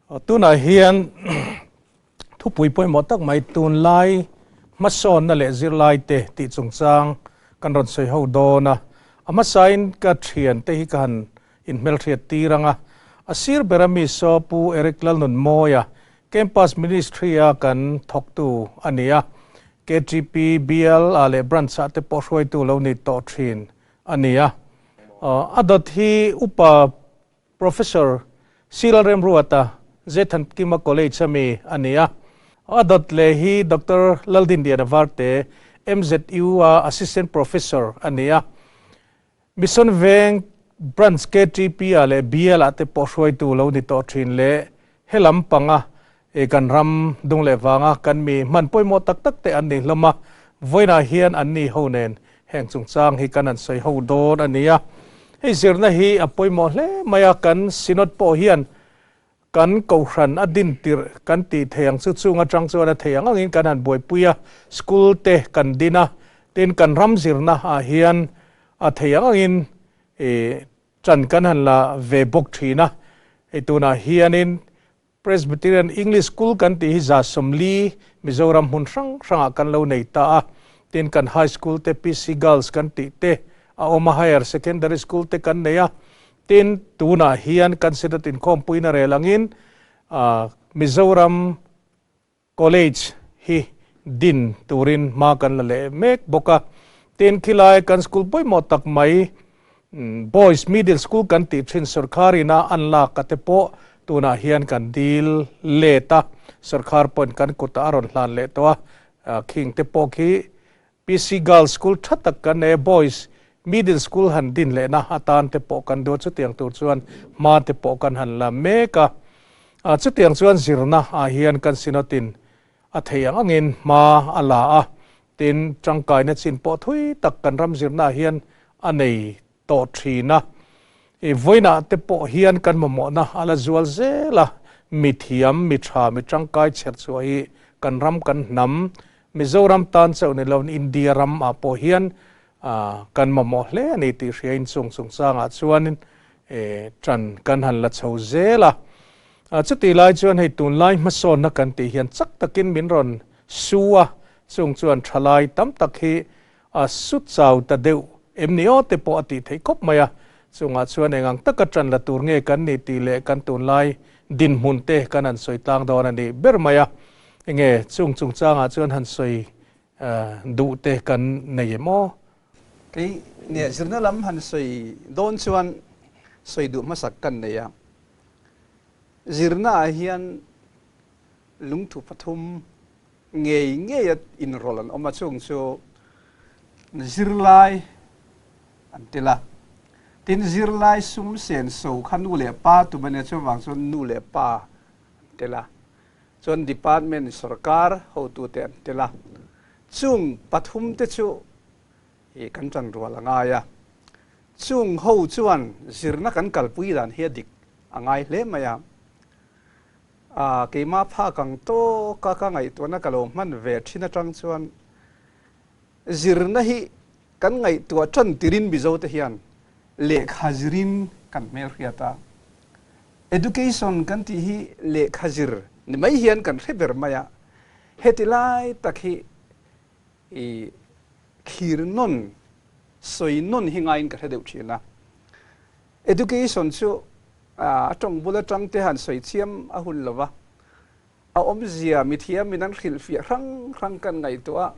Tunah hian thupui pawimawh tak mai tunlai hmasawnna leh zirlaite tih chungchang kan rawn sawi ho dawn a. A hmasain ka thiante hi ka han inhmelhriat tir ang a. A sir bera mi saw Pu Eric Lalnunmawia, Campus Ministry-a kan thawktu a ni a. KTP, BL ah leh Branch-ah te pawh hruaitu lo ni tawh thin a ni a. A dawt hi Upa Professor Cyril Remruata, Zethankima College a mi a ni a. A dawt leh hi Doctor Laldinliana Varte, MZU a Assistant Professor a ni a. Mission Veng Branch KTP ah leh BL ah te pawh hruaitu lo ni tawh thin leh helam panga kan ram dung leh vanga kan mi hman pawimawh tak tak te an ni hlawm a. Vawiinah hian an ni ho nen heng chungchang hi kan han sawi ho dawn a ni a. Hei zirna hi a pawimawh hle mai a, kan Synod pawh hian Kan kohhran a din tirh kan tih theih ang chu chung atang chuan a theih ang angin kan han buaipui a, school te kan din a, tin kan ram zirna ah hian a theih ang angin ih ṭan kan han la ve bawk ṭhin a. Hei tunah hianin Presbyterian English School kan tih hi 140 Mizoram hmun hrang hrangah kan lo nei ta a, tin kan high school te PC Girls kan tih te a awm a, higher secondary school te kan nei a, Tin, tunah hian kan Synod inkhawmpuina rel angin Mizoram College hi din turin hma kan la leh mek bawk a. Tin, khilai kan school pawimawh tak mai Boys Middle School kan tih thin sawrkar ina an lak a te pawh tunah hian kan dil let a, sawrkar pawhin kan kutah a rawn hlan leh tawh a, khing te pawh khi PC Girls School tha tak kan nei a, Boys Middle School han din lehna atan te pawh kan duh a, chutiang tur chuan hma te pawh kan han la mek a. Chutiang chuan zirna ah hian kan Synod-in a theih ang angin hma a la a, tin tangkaina chin pawh thui tak kan ram zirna ah hian a nei tawh thin a. I vawiinah te pawh hian kan mamawhna a la zual zel a, mi thiam, mi tha, mi tangkai chherchhuah hi kan ram kan hnam Mizoram tan chauh ni loin India ram ah pawh hian kan mamawh hle a ni tih hriain chung chungchangah chuanin ṭan kan han la chho zel a. Chutih lai chuan hei tunlai hmasawnna kan tih hian chak takin min rawn su a, chung chuan ṭhalai tam tak hi a su chau ta deuh em ni aw te pawh a tih theih khawp mai a. Chungah chuan eng ang taka ṭan la tur nge kan nih tih leh kan tunlai dinhmun te kan han sawi tlang dawn a nih ber mai a. Enge chung chungchangah chuan han sawi duh te kan nei em aw? Kei nia zirna lam han sawi dawn chuan sawi duh hmasak kan nei a. Zirna ah hian lungthu pathum ngei ngei a inrawlh an awm a, chung chu zirlai an tel a. Tin, zirlai sum senso kha nu leh pa tum a nia, chuvang chuan nu leh pa an tel a. Chuan department sorkar hotute an tel a, chung pathumte chu i kan tan rual a ngai a. Chung ho chuan zirna kan kalpui dan hi a dik a ngai hle mai a. A keimah phak ang tawka ka ngaihtuahna ka lo hman ve thin atang chuan zirna hi kan ngaihtuah tan tirin Mizote hian lehkha zirin kan hmelhriat a. Education kan tih hi lehkha zir ni mai hian kan hre ber mai a, heti lai tak hi i thlir nawn, sawi nawn hi ngaiin ka hre deuh thin a. Education chu a tawng bul atang te han sawi chiam a hun lo va, a awmzia mithiam in an hrilhfiah hrang hrang kan ngaihtuah a,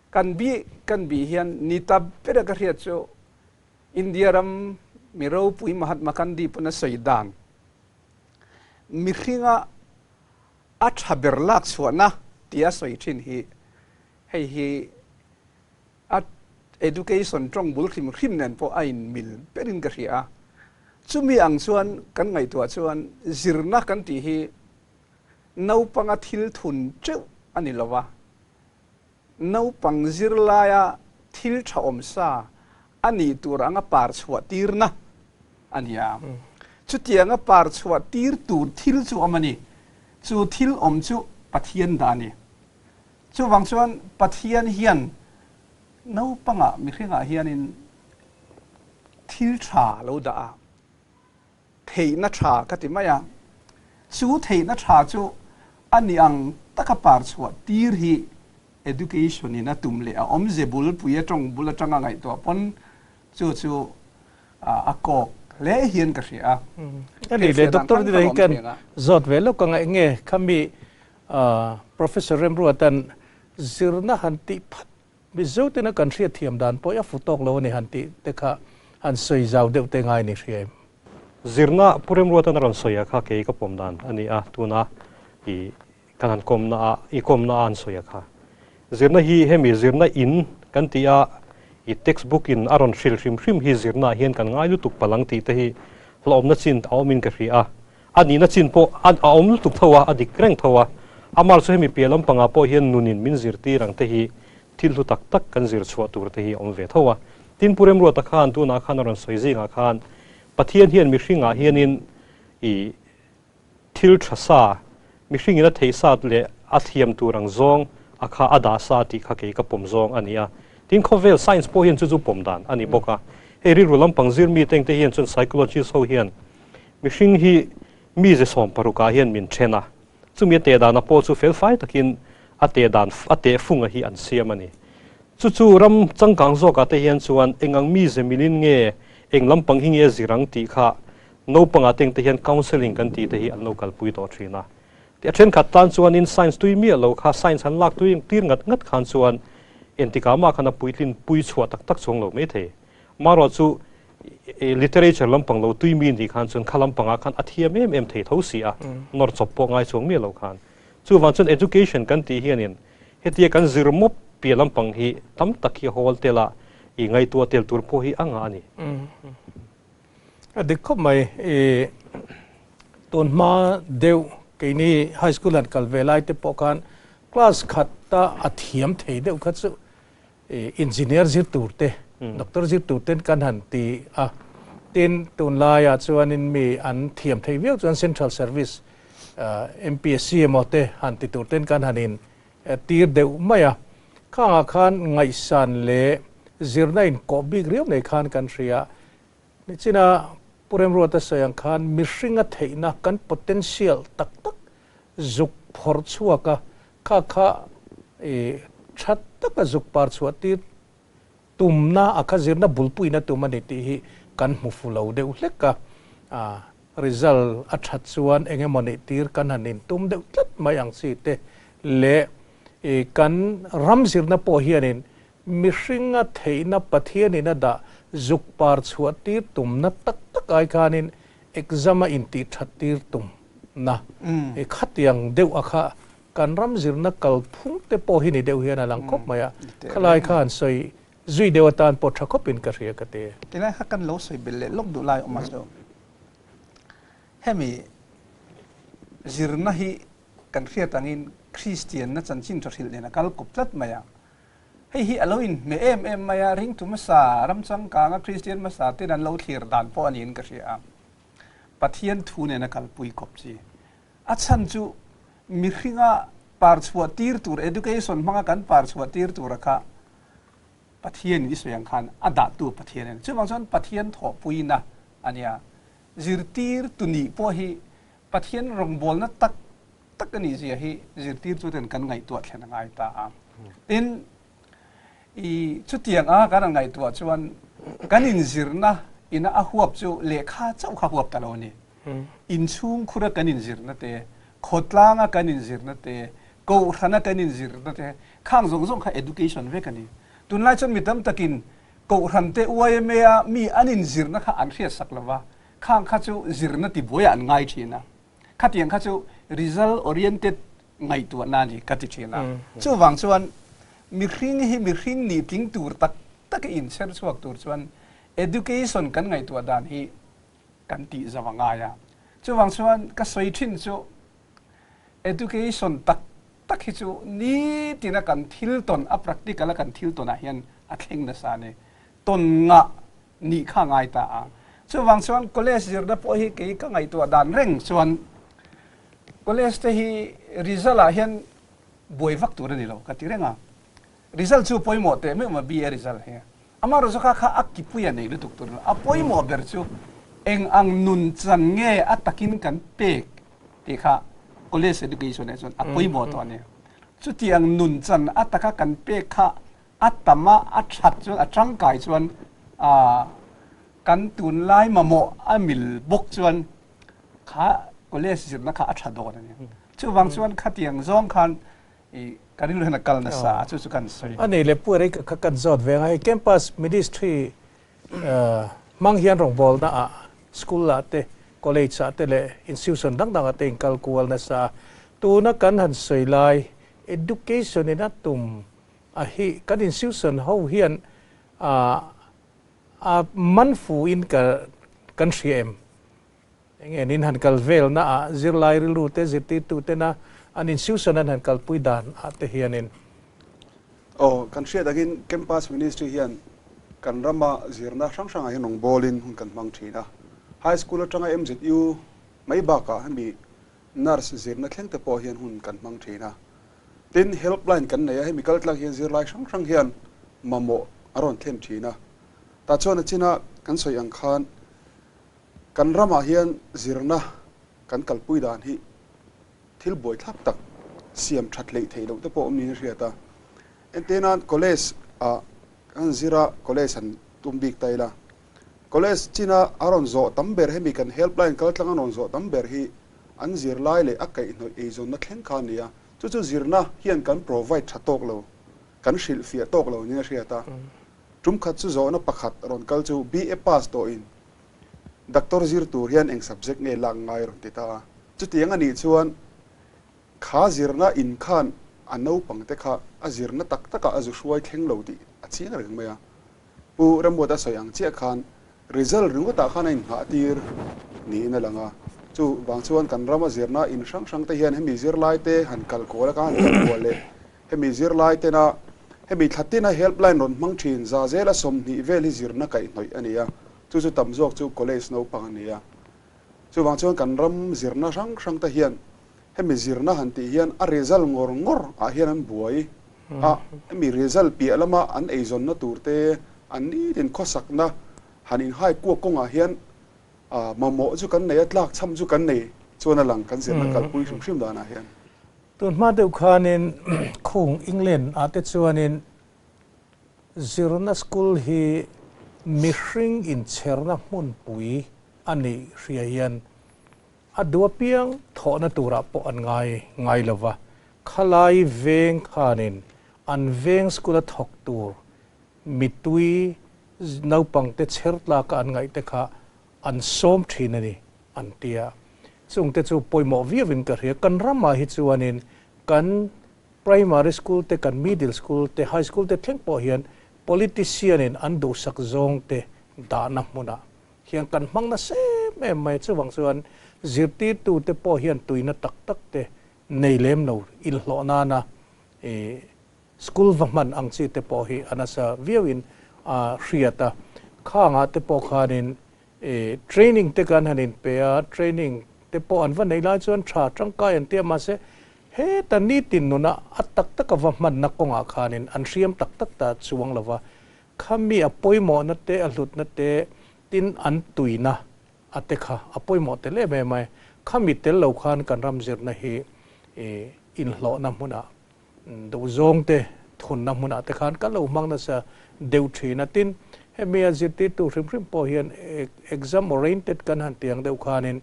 kan bih kan bih hian ni ta bera ka hriat chu India ram mi ropui Mahatma Gandhi pawn a sawi dan, mihringa a tha ber lak chhuahna tia sawi thin hi hei hi a education tawng bul hrim hrim nen pawh a inmil berin ka hria a. Chumi ang chuan kan ngaihtuah chuan zirna kan tih hi naupanga thil thun teuh a ni lo va, Naupang zirlaia thil tha awm sa a nih tur anga par chhuah tirna a ni a. Chutianga par chhuah tir tur thil chu awm a ni. Chu thil awm chu Pathian dah a ni. Chuvang chuan Pathian hian naupangah mihringah hianin thil tha lo dah a, theihna tha ka ti mai a. Chu theihna tha chu a ni ang taka par chhuah tir hi education in a tum leh a awmze bulpui a tawng bul atanga ngaihtuah pawn chu chu a kawk hle hian ka hria a. Ani le Doctor ni hi kan zawt ve lawk anga enge khami Professor Remruatan zirna han tih phat Mizo tena kan hriat thiam dan pawh i a fu tawk lo a ni han tih te kha han sawi zau deuh te ngai ni hria em? Zirna Pu Remruatan a rawn sawi a kha kei ka pawm dan a ni a, tuna i kan han kawmna a i kawmna a an sawi a kha. Zirna hi hemi zirna in kan tih a i textbook in a rawn hrilh hrim hrim hi zirna ah hian kan ngai lutuk palh ang tih te hi hlauhawmna chin a awmin ka hria a. A nihna chin pawh a awm lutuk tho a, a dik reng tho a. Amah chu hemi piah lampangah pawh hian nunin min zirtir ang te hi thil hlu tak tak kan zir chhuah tur te hi a awm ve tho a. Tin, Pu Remruata khan tunah khan a rawn sawi zingah khan Pathian hian mihringah hianin i thil tha sa, mihringin a theih sat leh a thiam tur ang zawng a kha a dah sa tih kha kei ka pawm zawng a ni a. Tin, khawvel science pawh hian chu chu pawm dan a ni bawk a. Hei rilru lampang zir mi tengte hian chuan psychologist ho hian Mihring hi mi ze 16 ah hian min then a, chumi a teh dana pawh chu felfai takin a teh dan a teh funga hi an siam a ni. Chu chu ram changkang zawkah te hian chuan eng ang mi ze milin nge eng lampang hi nge zir ang tih kha naupangah te engte hian counselling kan tih te hi an lo kalpui tawh thin a. A thenkhat tan chuanin science tui miah lo kha science han lak tui tir ngat ngat khan chuan entikah mah khan a puitlin pui chhuah tak tak chuang lo maithei. Marawh chu literature lampang lo tui mi nih khan chuan kha lampangah khan a thiam em em thei tho si a, nawr chawp pawh ngai chuang miah lo khan. Chuvang chuan education kan tih hianin hetia kan zir mawp piah lampang hi tam tak hi hawl tel a, i ngaihtuah tel tur pawh hi a ngah a ni. A dik khawp mai. I tun hma deuh keini high school han kal ve lai te pawh khan class khata a thiam thei deuh kha chu Engineer zir tur te, doctor zir tur ten kan han ti a. Tin, tunlaiah chuanin mi an thiam thei viau chuan Central Service, MPSC emaw te han ti tur ten kan han in tir deuh mai a. Khangah khan ngaihsan leh zirna inkawh bik riau nei khan kan hria. Nichina Pu Remruata sawi ang khan mihringa theihna kan potential tak tak zuk phawrh chhuak a, Kha kha i tha taka zuk par chhuah tir tumna a kha zirna bulpuina tum a ni tih hi kan hmu fu lo deuh hlek a. A result a that chuan eng emaw nih tir kan han intum deuh tlat mai ang chi te leh i kan ram zirna pawh hianin mihringa theihna Pathianin a dah zuk par chhuah tir tumna tak tak ai khanin exam a intih that tir tum na i khatiang deuh a kha kan ram zirna kal phung te pawh hi ni deuh hian a lang khawp mai a, khalai kha han sawi zui deuh atan pawh tha khawpin ka hria ka ti. Tilai kha kan lo sawi belh leh lawk duh lai awm a chu hemi zirna hi kan hriat angin Kristian na chanchin tha hrilh nen a kal kawp tlat mai a, hei hi a lo inhmeh em em mai a, ringtu hmasa ram changkanga Kristian hmasa ten an lo thlir dan pawh a niin ka hria a. Pathian thu nena kalpui kawp chi. A chhan chu mihringa par chhuah tir tur, education hmanga kan par chhuah tir tura kha Pathian in i sawi ang khan a dahtu Pathian a ni. Chuvang chuan Pathian thawhpuina a nia. Zirtir tu nih pawh hi Pathian rawngbawlna tak tak a nih zia hi zirtirtu ten kan ngaihtuah thlen a ngai ta a. Tin, I chutiang a kan han ngaihtuah chuan kan inzirna ina a huap chu lehkha chauh kha huap ta lo a ni. Inchhung khura kan inzirna te, khawtlanga kan inzirna te, kohhrana kan inzirna te, khang zawng zawng kha education vek a ni. Tunlai chuan mi tam takin kohhran te YMA a mi an inzirna kha an hriatsak lo va, khang kha chu zirna tibuaiah an ngai thin a. Khatiang kha chu result oriented ngaihtuahna a ni ka ti thin a. Chuvang chuan mihring hi mihring nih tling tur tak tak a inchher chhuak tur chuan education kan ngaihtuah dan hi kan tih zo a ngai a. Chuvang chuan ka sawi thin chu education tak tak hi chu nitina kan thil tawn a practical a kan thil tawnah hian a thleng nasa a ni. Tawn ngah nih kha ngai ta a. Chuvang chuan college zirna pawh hi kei ka ngaihtuah dan reng chuan college te hi result ah hian buai vak tur a ni lo ka ti reng a. Result chu pawimawh teh meuh ma BA result hi. Amaherawhchu kha kha a kipui a nei lutuk tur a ni lo. A pawimawh ber chu eng ang nun chan nge a takin kan pek. Tih kha college education ah chuan a pawimawh tawh a ni. Chutiang nunchan a taka kan pek kha a tam a, a that chuan, a tangkai chuan kan tunlai mamawh a mil bawk chuan kha college zirna kha a tha dawn a ni. Chuvang chuan khatiang zawng khan ka rilru hian a kal nasa a, chu chu kan sawi. A nei leh Pu Eric kha kan zawt ve ang a, hei campus ministry Hmang hian rawngbawlna ah school ah te, college ah te leh institution dang dang ah te in kal kual nasa a. Tuna kan han sawi lai education in a tum a hi kan institution ho hian a man fu in ka kan hria em? Enge an in han kal velna ah zirlai rilru te zirtirtu tena an institution an han kalpui dan ah te hianin. Aw, kan hriat angin Campus Ministry hian kan rama zirna hrang hrangah hian rawngbawlin hun kan hmang thin a. High School atanga MZU mai bakah hemi Nurse zirna thleng te pawh hian hun kan hmang thin a. Tin, helpline kan nei a, hemi kaltlak hian zirlai hrang hrang hian mamawh a rawn thlen thin a. Tah chuan a china kan sawi ang khan kan ramah hian zirna kan kalpui dan hi thil buaithlak tak siam that hleih theih loh te pawh awm niin a hriat a. Entirnan college ah kan zir a, college han tum bik ta ila, college china a rawn zawh tam ber hemi kan helpline kaltlang a rawn zawh tam ber hi an zirlai leh a kaihhnawih eizawnna thleng kha a ni a, chu chu zirna hian kan provide tha tawk lo, kan hrilhfiah tawk lo niin a hriat a. Tum khat chu zawhna pakhat rawn kal chu BA pass tawhin Doctor zir tur hian eng subject nge lak ngai rawn ti ta a. Chutiang a nih chuan kha zirna in khan a naupang te kha a zirna tak takah a zu hruai thleng lo tih a chiang reng mai a. Pu Rambuata sawi ang chiah khan result ringawtah khan a inngah tir niin a lang a. Chu vang chuan kan rama zirna in hrang hrang te hian hemi zirlai te han kal kual a ka han kal kual leh hemi zirlai tena hemi thla tina helpline rawn hmang thin za zela 20 vel hi zirna kaihhnawih a ni a. Chu chu tam zawk chu college naupang a ni a. Chuvang chuan kan ram zirna hrang hrang te hian hemi zirna han tih hian a result ngawr ngawr ah hian an buai a, hemi result piah lama an eizawnna tur te, an nitin khawsakna han inhai kuak kawngah hian mamawh chu kan nei a, tlak chham chu kan nei chuan a lang kan zirna kalpui hrim hrim danah hian. Tun hma deuh khanin khung England ah te chuanin Zirna school hi mihring inchherna hmunpui a nih hria hian a duh apiang thawhna turah pawh an ngai ngai lo va, khalai veng khanin an veng school a thawk tur mitui naupangte chher tlaka an ngaihte kha an sawm thin a ni an ti a. Chungte chu pawimawh viauin ka hria. Kan ramah hi chuanin kan Primary school te, kan middle school te, high school te thleng pawh hian politician in an duhsak zawng te dahna hmunah hian kan hmang nasa em em mai a. Chuvang chuan zirtirtu te pawh hian tuina tak tak te nei lem lo inhlawh nana i school va hman ang chi te pawh hi a nasa viauin a hriat a. Khangah te pawh khanin i training te kan han inpe a, training te pawh an va nei lai chuan tha tangkai an ti a, mahse heta nitin nuna a tak taka va hmanna kawngah khanin an hriam tak tak ta chuang lo va, khami a pawimawhna te a hlutna te tin an tuina a te kha a pawimawh tel em em a, khami tel lo khan kan ram zirna hi i inhlawhna hmunah Duhzawng te thunna hmunah te khan kan lo hmang nasa deuh thin a, tin hemi a zirtirtu hrim hrim pawh hian exam oriented kan han ti ang deuh khanin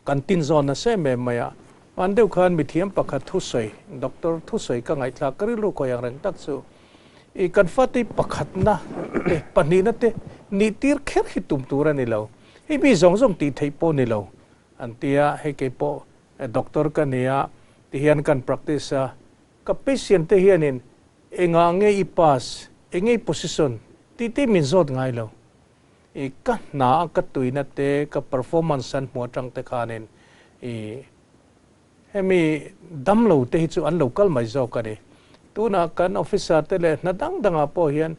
kan tin zawn nasa em em mai a, hman deuh khan mithiam pakhat thusawi doctor thusawi ka ngaihthlak ka rilru khawi ang reng tak chu i kan fate pakhatna te pahnihna te nih tir kher hi tum tur a ni lo, hei mi zawng zawng tih theih pawh ni lo an ti a, hei keipawh Doctor ka ni a, ti hian kan practice a, ka patient te hianin engah nge i pass, enge i position tih te min zawt ngai lo. I ka hna a ka tuina te, ka performance an hmu atang te khanin i hemi damlo te hi chu an lo kal mai zawk a ni. Tunah kan officer te leh hna dang dangah pawh hian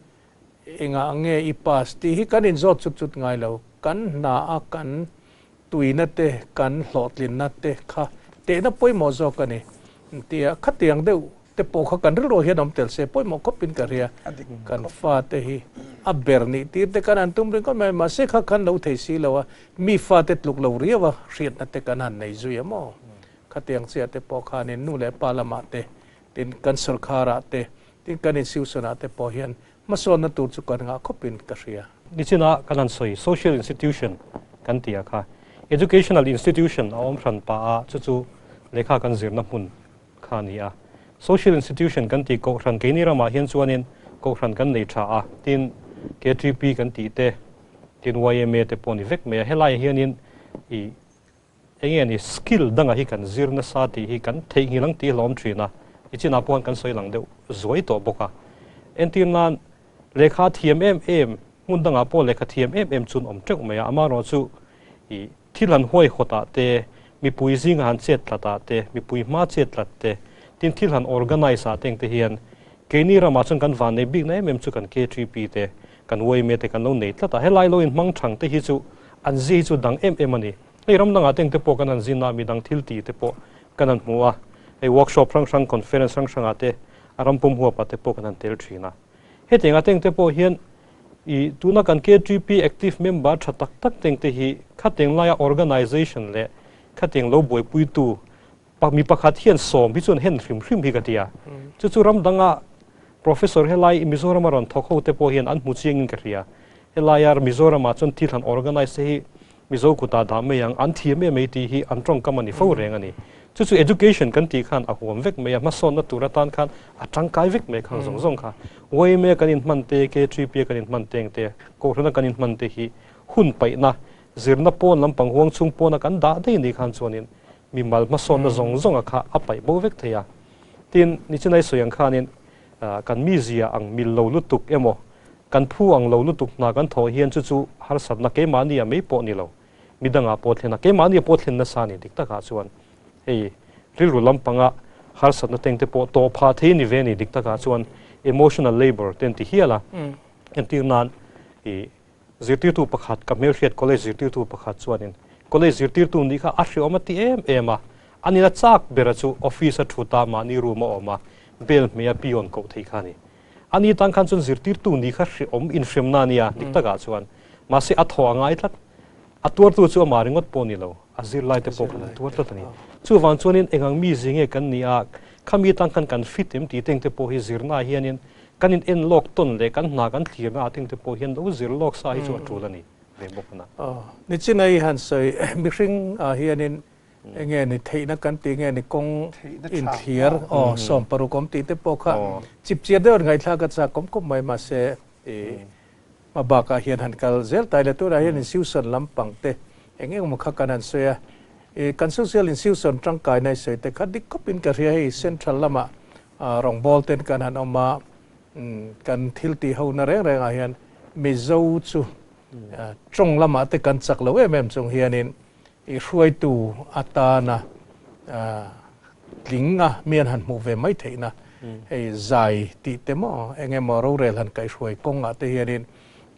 engah nge i pass tih hi kan inzawt chut chut ngai lo. Kan hna a kan tuina te, kan hlawhtlinna te kha tehna pawimawh zawk a ni tia khatiang deuh te pawh kha kan rilruah hian awm tel se pawimawh khawpin ka hria. Kan fate hi a ber nih tir te kan han tum ringawt mai a, mahse kha khan lo thei si lo a, mi fate tluk lo riau a hriatna te kan han nei zui a maw? Khatiang chiah te pawh khanin nu leh pa lamah te, tin kan sawrkharah te, tin kan institution-ah te pawh hian hmasawnna tur chu kan ngah khawpin ka hria. Nichina kan han sawi social institution kan tih ah kha educational institution a awm hran pah a, chu chu lehkha kan zirna hmun kha a ni a. Social institution kan tih kohhran keini ramah hian chuanin kohhran kan nei tha a, tin KTP kan tih te, tin yma te pawh a ni vek mai a. Helaiah hianin ih enge ni skill dangah hi kan zir nasa tih hi kan theihnghilh ang tih hlawm thin a, i chinah pawh khan kan sawi lang deuh zuai tawh bawk a. Entir nan lehkha thiam em em, hmun dangah pawh lehkha thiam em em chun awm teuh mai a, amaherawhchu ih Thil han huaihawtah te, mipui zinga han chet tlatah te, mipui hma chet tlat te, tin thil han organise ah te engte hian keini ramah chuan kan vannei bikna em em chu kan KTP te, kan yma te kan lo nei tlat a, helai lo inhmang thang te hi chu an zia hi chu dang em em a ni. Hei ram dangah te engte pawh kan han zin a, midang thil tih te pawh kan han hmu a, hei workshop hrang hrang, conference hrang hrangah te, a ram pum huapah te pawh kan han tel thin a. Hetiangah te engte pawh hian I tuna kan KTP active member tha tak tak teng te hi khateng laia organization leh khateng lo buaipuitu mi pakhat hian sawm hi chuan hen hrim hrim hi ka ti a. Chu chu ram danga professor helai Mizoram a rawn thawk ho te pawh hian an hmu chiangin ka hria. Helaia Mizoramah chuan thil han organize te hi Mizo kutah dah mai ang, an thiam em ei tih hi an tawngkam a ni fo reng a ni. Chu chu education kan tih khan a huam vek mai a, hmasawnna tur atan khan a tangkai vek mai khang zawng zawng kha. Yma kan inhman te, K3P a kan inhman teng te, Kohhrana kan inhman te hi hun paihna, zirna pawn lampang huang chhung pawna kan dah daih ni khan chuanin mimal hmasawnna zawng zawnga kha a paih bo vek thei a. Tin, nichinai sawi ang khanin kan mizia ang mil lo lutuk emaw, Kan phu ang lo lutuk hna kan thawh hian chu chu harsatna keimahni ah mai pawh ni lo, midangah pawh thlen a, keimahni ah pawh thlen nasa a ni dik takah chuan hei rilru lampanga harsatna teng te pawh tawh phah thei a ni ve a ni dik takah chuan emotional labour te an ti hial a, entir nan ih zirtirtu pakhat ka hmelhriat college zirtirtu pakhat chuanin college zirtirtu nih kha a hreawm a ti em em a, a nina chak bera chu office a thut a mahni room a awm a, bel hmei a peon koh thei kha a ni. A ni tan khan chuan zirtirtu ni kha hreawm inhremna a nia, dik takah chuan. Mahse a thaw a ngai tlat. A tuartu chu amah ringawt pawh a ni lo, a zirlai te pawh khan an tuar tlat a ni. Chuvang chuanin eng ang mi zi nge kan ni a, khami tan khan kan fit em tih teng te pawh hi zirnaah hianin kan in en lawk tawn leh kan hna kan thlirna ah teng te pawh hian lo zir lawk sa hi chu a tul a ni ve bawk a na. Nichinai han sawi mihring ah hianin Enge ni theihna kan tih nge ni kawng inthlir aw 16 awm tih te pawh kha chip chiar deuh an ngaihthlak a chak kawm kawp mai mahse i hma bakah hian han kal zel tai la tunah hian institution lampang te eng eng emaw kha kan han sawi a i kan social institution tangkaina i sawi te kha dik khawpin ka hria hei central lamah rawngbawl ten kan han awm a kan thil tih ho na reng rengah hian Mizo chu tawng lamah te kan chak lo em em chung hianin I hruaitu atana tling a mi an han hmuh ve mai theihna hei zai tih te maw eng emaw rorel han kaihhruai kawngah te hianin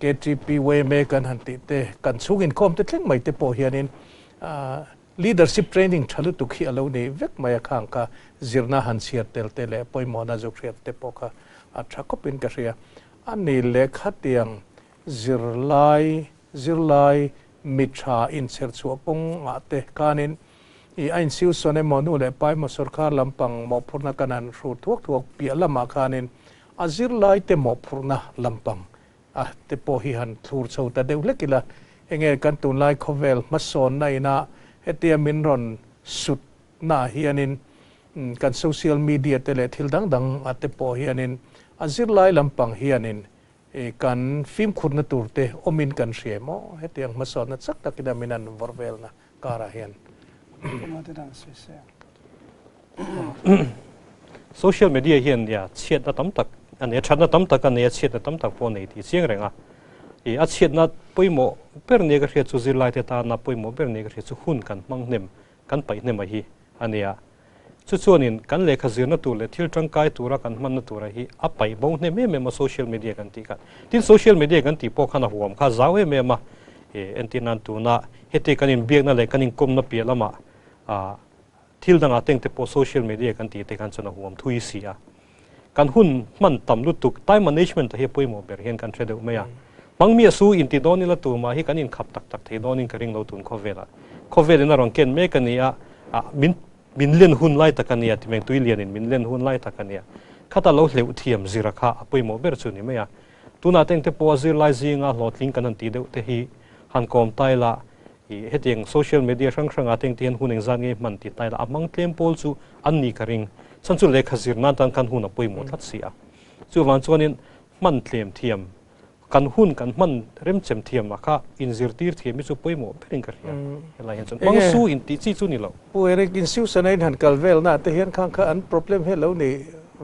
KTP yma kan han tih te kan chhung inkhawm te thleng mai te pawh hianin leadership training tha lutuk hi a lo nei vek mai a khang kha zirna han chhiar tel te leh pawimawhna zuk hriat te pawh kha a tha khawpin ka hria. A ni leh khatiang zirlai Zirlai mi tha inchher chhuah kawngah te khanin i a insiu sawn emaw nu leh pa emaw sawrkar lampang mawhphurhna kan han hrur thuak thuak piah lamah khanin a zirlai te mawhphurhna lampang a te pawh hi han thlur chho ta deuh hlek ila enge kan tunlai khawvel hmasawnna ina hetia min rawn sut naah hianin kan social media te leh thil dang dang a te pawh hianin a zirlai lampang hianin I kan fimkhurna tur te awmin kan hria maw? Hetiang hmasawnna chak takin a min an vawrh velna karah hian. Social media hian nia chhiatna tam tak a nei a, thatna tam tak a nei a, chhiatna tam tak pawh a nei tih chiang reng a. I a chhiatna pawimawh ber nia ka hriat chu zirlaite tana pawimawh ber nia ka hriat chu hun kan hmang hnem, kan paih hnem a hi a nia. Chu chuanin kan lehkha zirna tur leh thil tangkai tura kan hmanna tura hi a paih bo hnem em em a social media kan tih khan. Tin social media kan tih pawh khan a huam kha zau em em a, entir nan tuna heti kan inbiakna leh kan inkawmna piah lamah thil dangah teng te pawh social media kan tih te khan chuan a huam thui si a. Kan hun hman tam lutuk, time management hi a pawimawh ber hian kan hre deuh mai a. Hmang mi a su inti dawn ila tumah hi kan inkhap tak tak thei dawnin ka ring lo tun khawvelah. Khawvelin a rawn ken mek a ni a, min min len hun lai tak a nia ti meng tui lianin min len hun lai tak a nia. Khata lo hleuh thiam zira kha a pawimawh ber chu ni mai a. Tunah te engte pawh a zirlai zinga hlawhtling kan han tih deuh te hi han kawm ta ila, ih hetiang social media hrang hrangah te engte hian hun engzat nge hman tih ta ila a hmang tlem pawl chu an ni ka ring. Chhan chu lehkha zir nan tan khan hun a pawimawh tlat si a. Chuvang chuanin hman tlem thiam, kan hun kan hman remchem thiam a kha inzirtir thiam hi chu pawimawh berin ka hria. Helai hian chuan hmang su intih chi chu ni lo. Pu Eric, insiusana in han kal velna te hian khang kha an problem hi a lo ni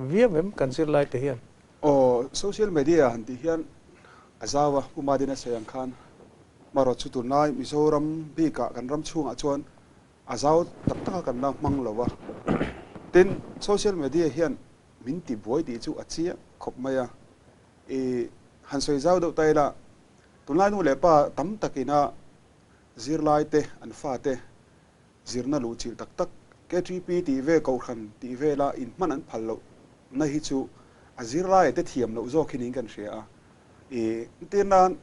viau em kan zirlai te hian? Aw, social media han tih hian a zau a, Pu Madina sawi ang khan marawh chu tunlai Mizoram bikah kan ram chhungah chuan a zau tak taka kan la hmang lo a. Tin, social media hian min ti buai tih chu a chiang khawp mai a. I han sawi zau deuh ta ila, tunlai nu leh pa tam takina zirlai te, an fate zirna luhchilh tak tak, KTP tih ve Kohhran tih vela inhman an phal loh na hi chu a zirlaia te thiam loh zawk hi niin kan hria a. I entir nan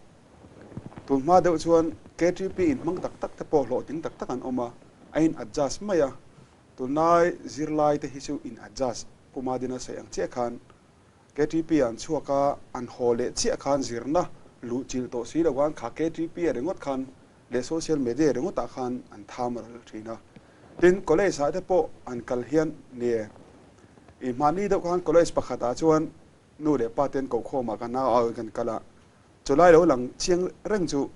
tun hma deuh chuan KTP inhmang tak tak te pawh hlawhtling tak tak an awm a, a in adjust mai a. Tunlai zirlai te hi chu in adjust Puma Dina sawi ang chiah khan KTP ah an chhuak a, an haw leh chiah khan zirna luhchilh tawh si lo khan kha KTP ah ringawt khan leh social media ringawtah khan an tham ral thin a. Tin, college ah te pawh an kal hian nie i hmahni deuh khan college pakhat ah chuan nu leh pa ten kohkhawm ah kan au in kan kal a, chulai lo lang chiang reng chu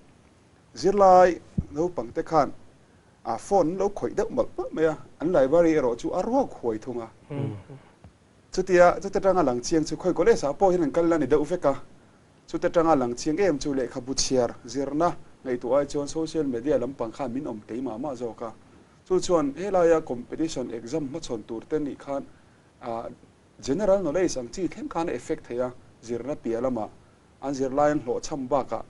zirlai naupang te khan a phone an lo khawih deuh mawlh mawlh mai a, an library erawh chu a ruak huai thung a. Chutia chute tanga lang chiang chu khawi college ah pawh hian an kal la ni deuh vek a. Chute tanga lang chiang em chu lehkhabu chhiar zirna ngaihtuah ai chuan social media lampang khan min awm tei mah mah zawk a. Chu chuan helaia competition exam hmachhawn tur te nih khan general knowledge ang chi thleng khan a effect thei a, zirna piah lamah an zirlai an hlawhchham bakah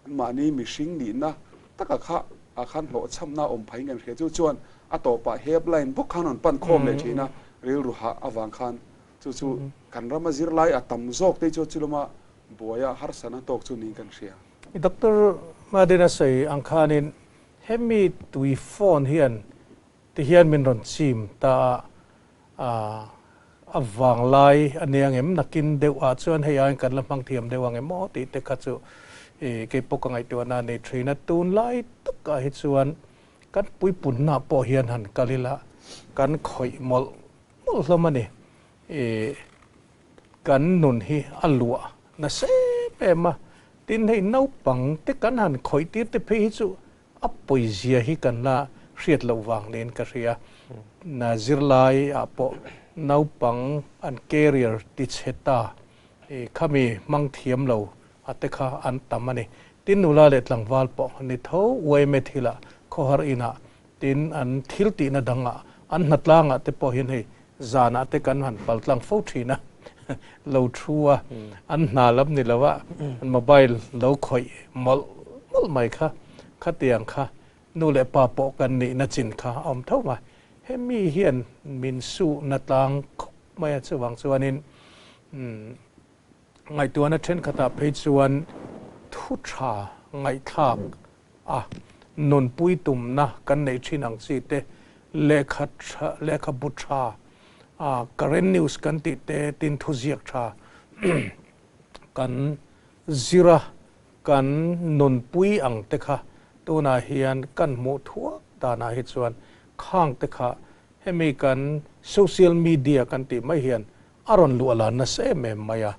anmahni mihring nihna taka kha ah khan hlawhchhamna a awm phaiin kan hria. Chu chuan a tawpah helpline bawk khan rawn pan khawm leh thin a, rilru hah avang khan Chu chu kan rama zirlai a tam zawk te chu chulama buaia harsatna tawk chu niin kan hria. Doctor Madina sawi ang khanin hemi tui phone hian ti hian min rawn chim ta a, a vanglai a nia ngem nakin deuh ah chuan hei aiin kan la hmang thiam deuh ang em aw tih te kha chu keipawh ka ngaihtuahna a nei thin a. Tunlai takah hi chuan kan puipunna pawh hian han kal ila kan khawih mawlh mawlh hlawm a ni. I kan nun hi a luah nasa em em a, tin hei naupang te kan han khawih tir te phei hi chu a pawizia hi kan la hriat loh vang niin ka hria. Na zirlai ah pawh naupang an career ti chhe ta i khami hmang thiam lo a te kha an tam a ni. Tin nula leh tlangval pawh ni tho uaime thilah khawhar inah Tin, an thil tihna dangah, an hnatlangah te pawh hian hei zanah te kan han pal tlang fo thin a, lo thu a, an hna lam ni lo a, an mobile lo khawih mawlh mawlh mai kha, khatiang kha nu leh pa pawh kan nihna chin kha a awm tho mai. Hemi hian min suhna tlang khawp mai a, chuvang chuanin ngaihtuahna thenkhatah phei chuan thu tha ngaihthlak a, nunpui tumna kan neih thin ang chi te, lehkha tha, lehkhabu tha, a current news kan tih te, tin thuziak tha kan zir a, kan nunpui ang te kha tunah hian kan hmuh thuak danah hi chuan khang te kha hemi kan social media kan tih mai hian A rawn luah lan nasa em em mai a,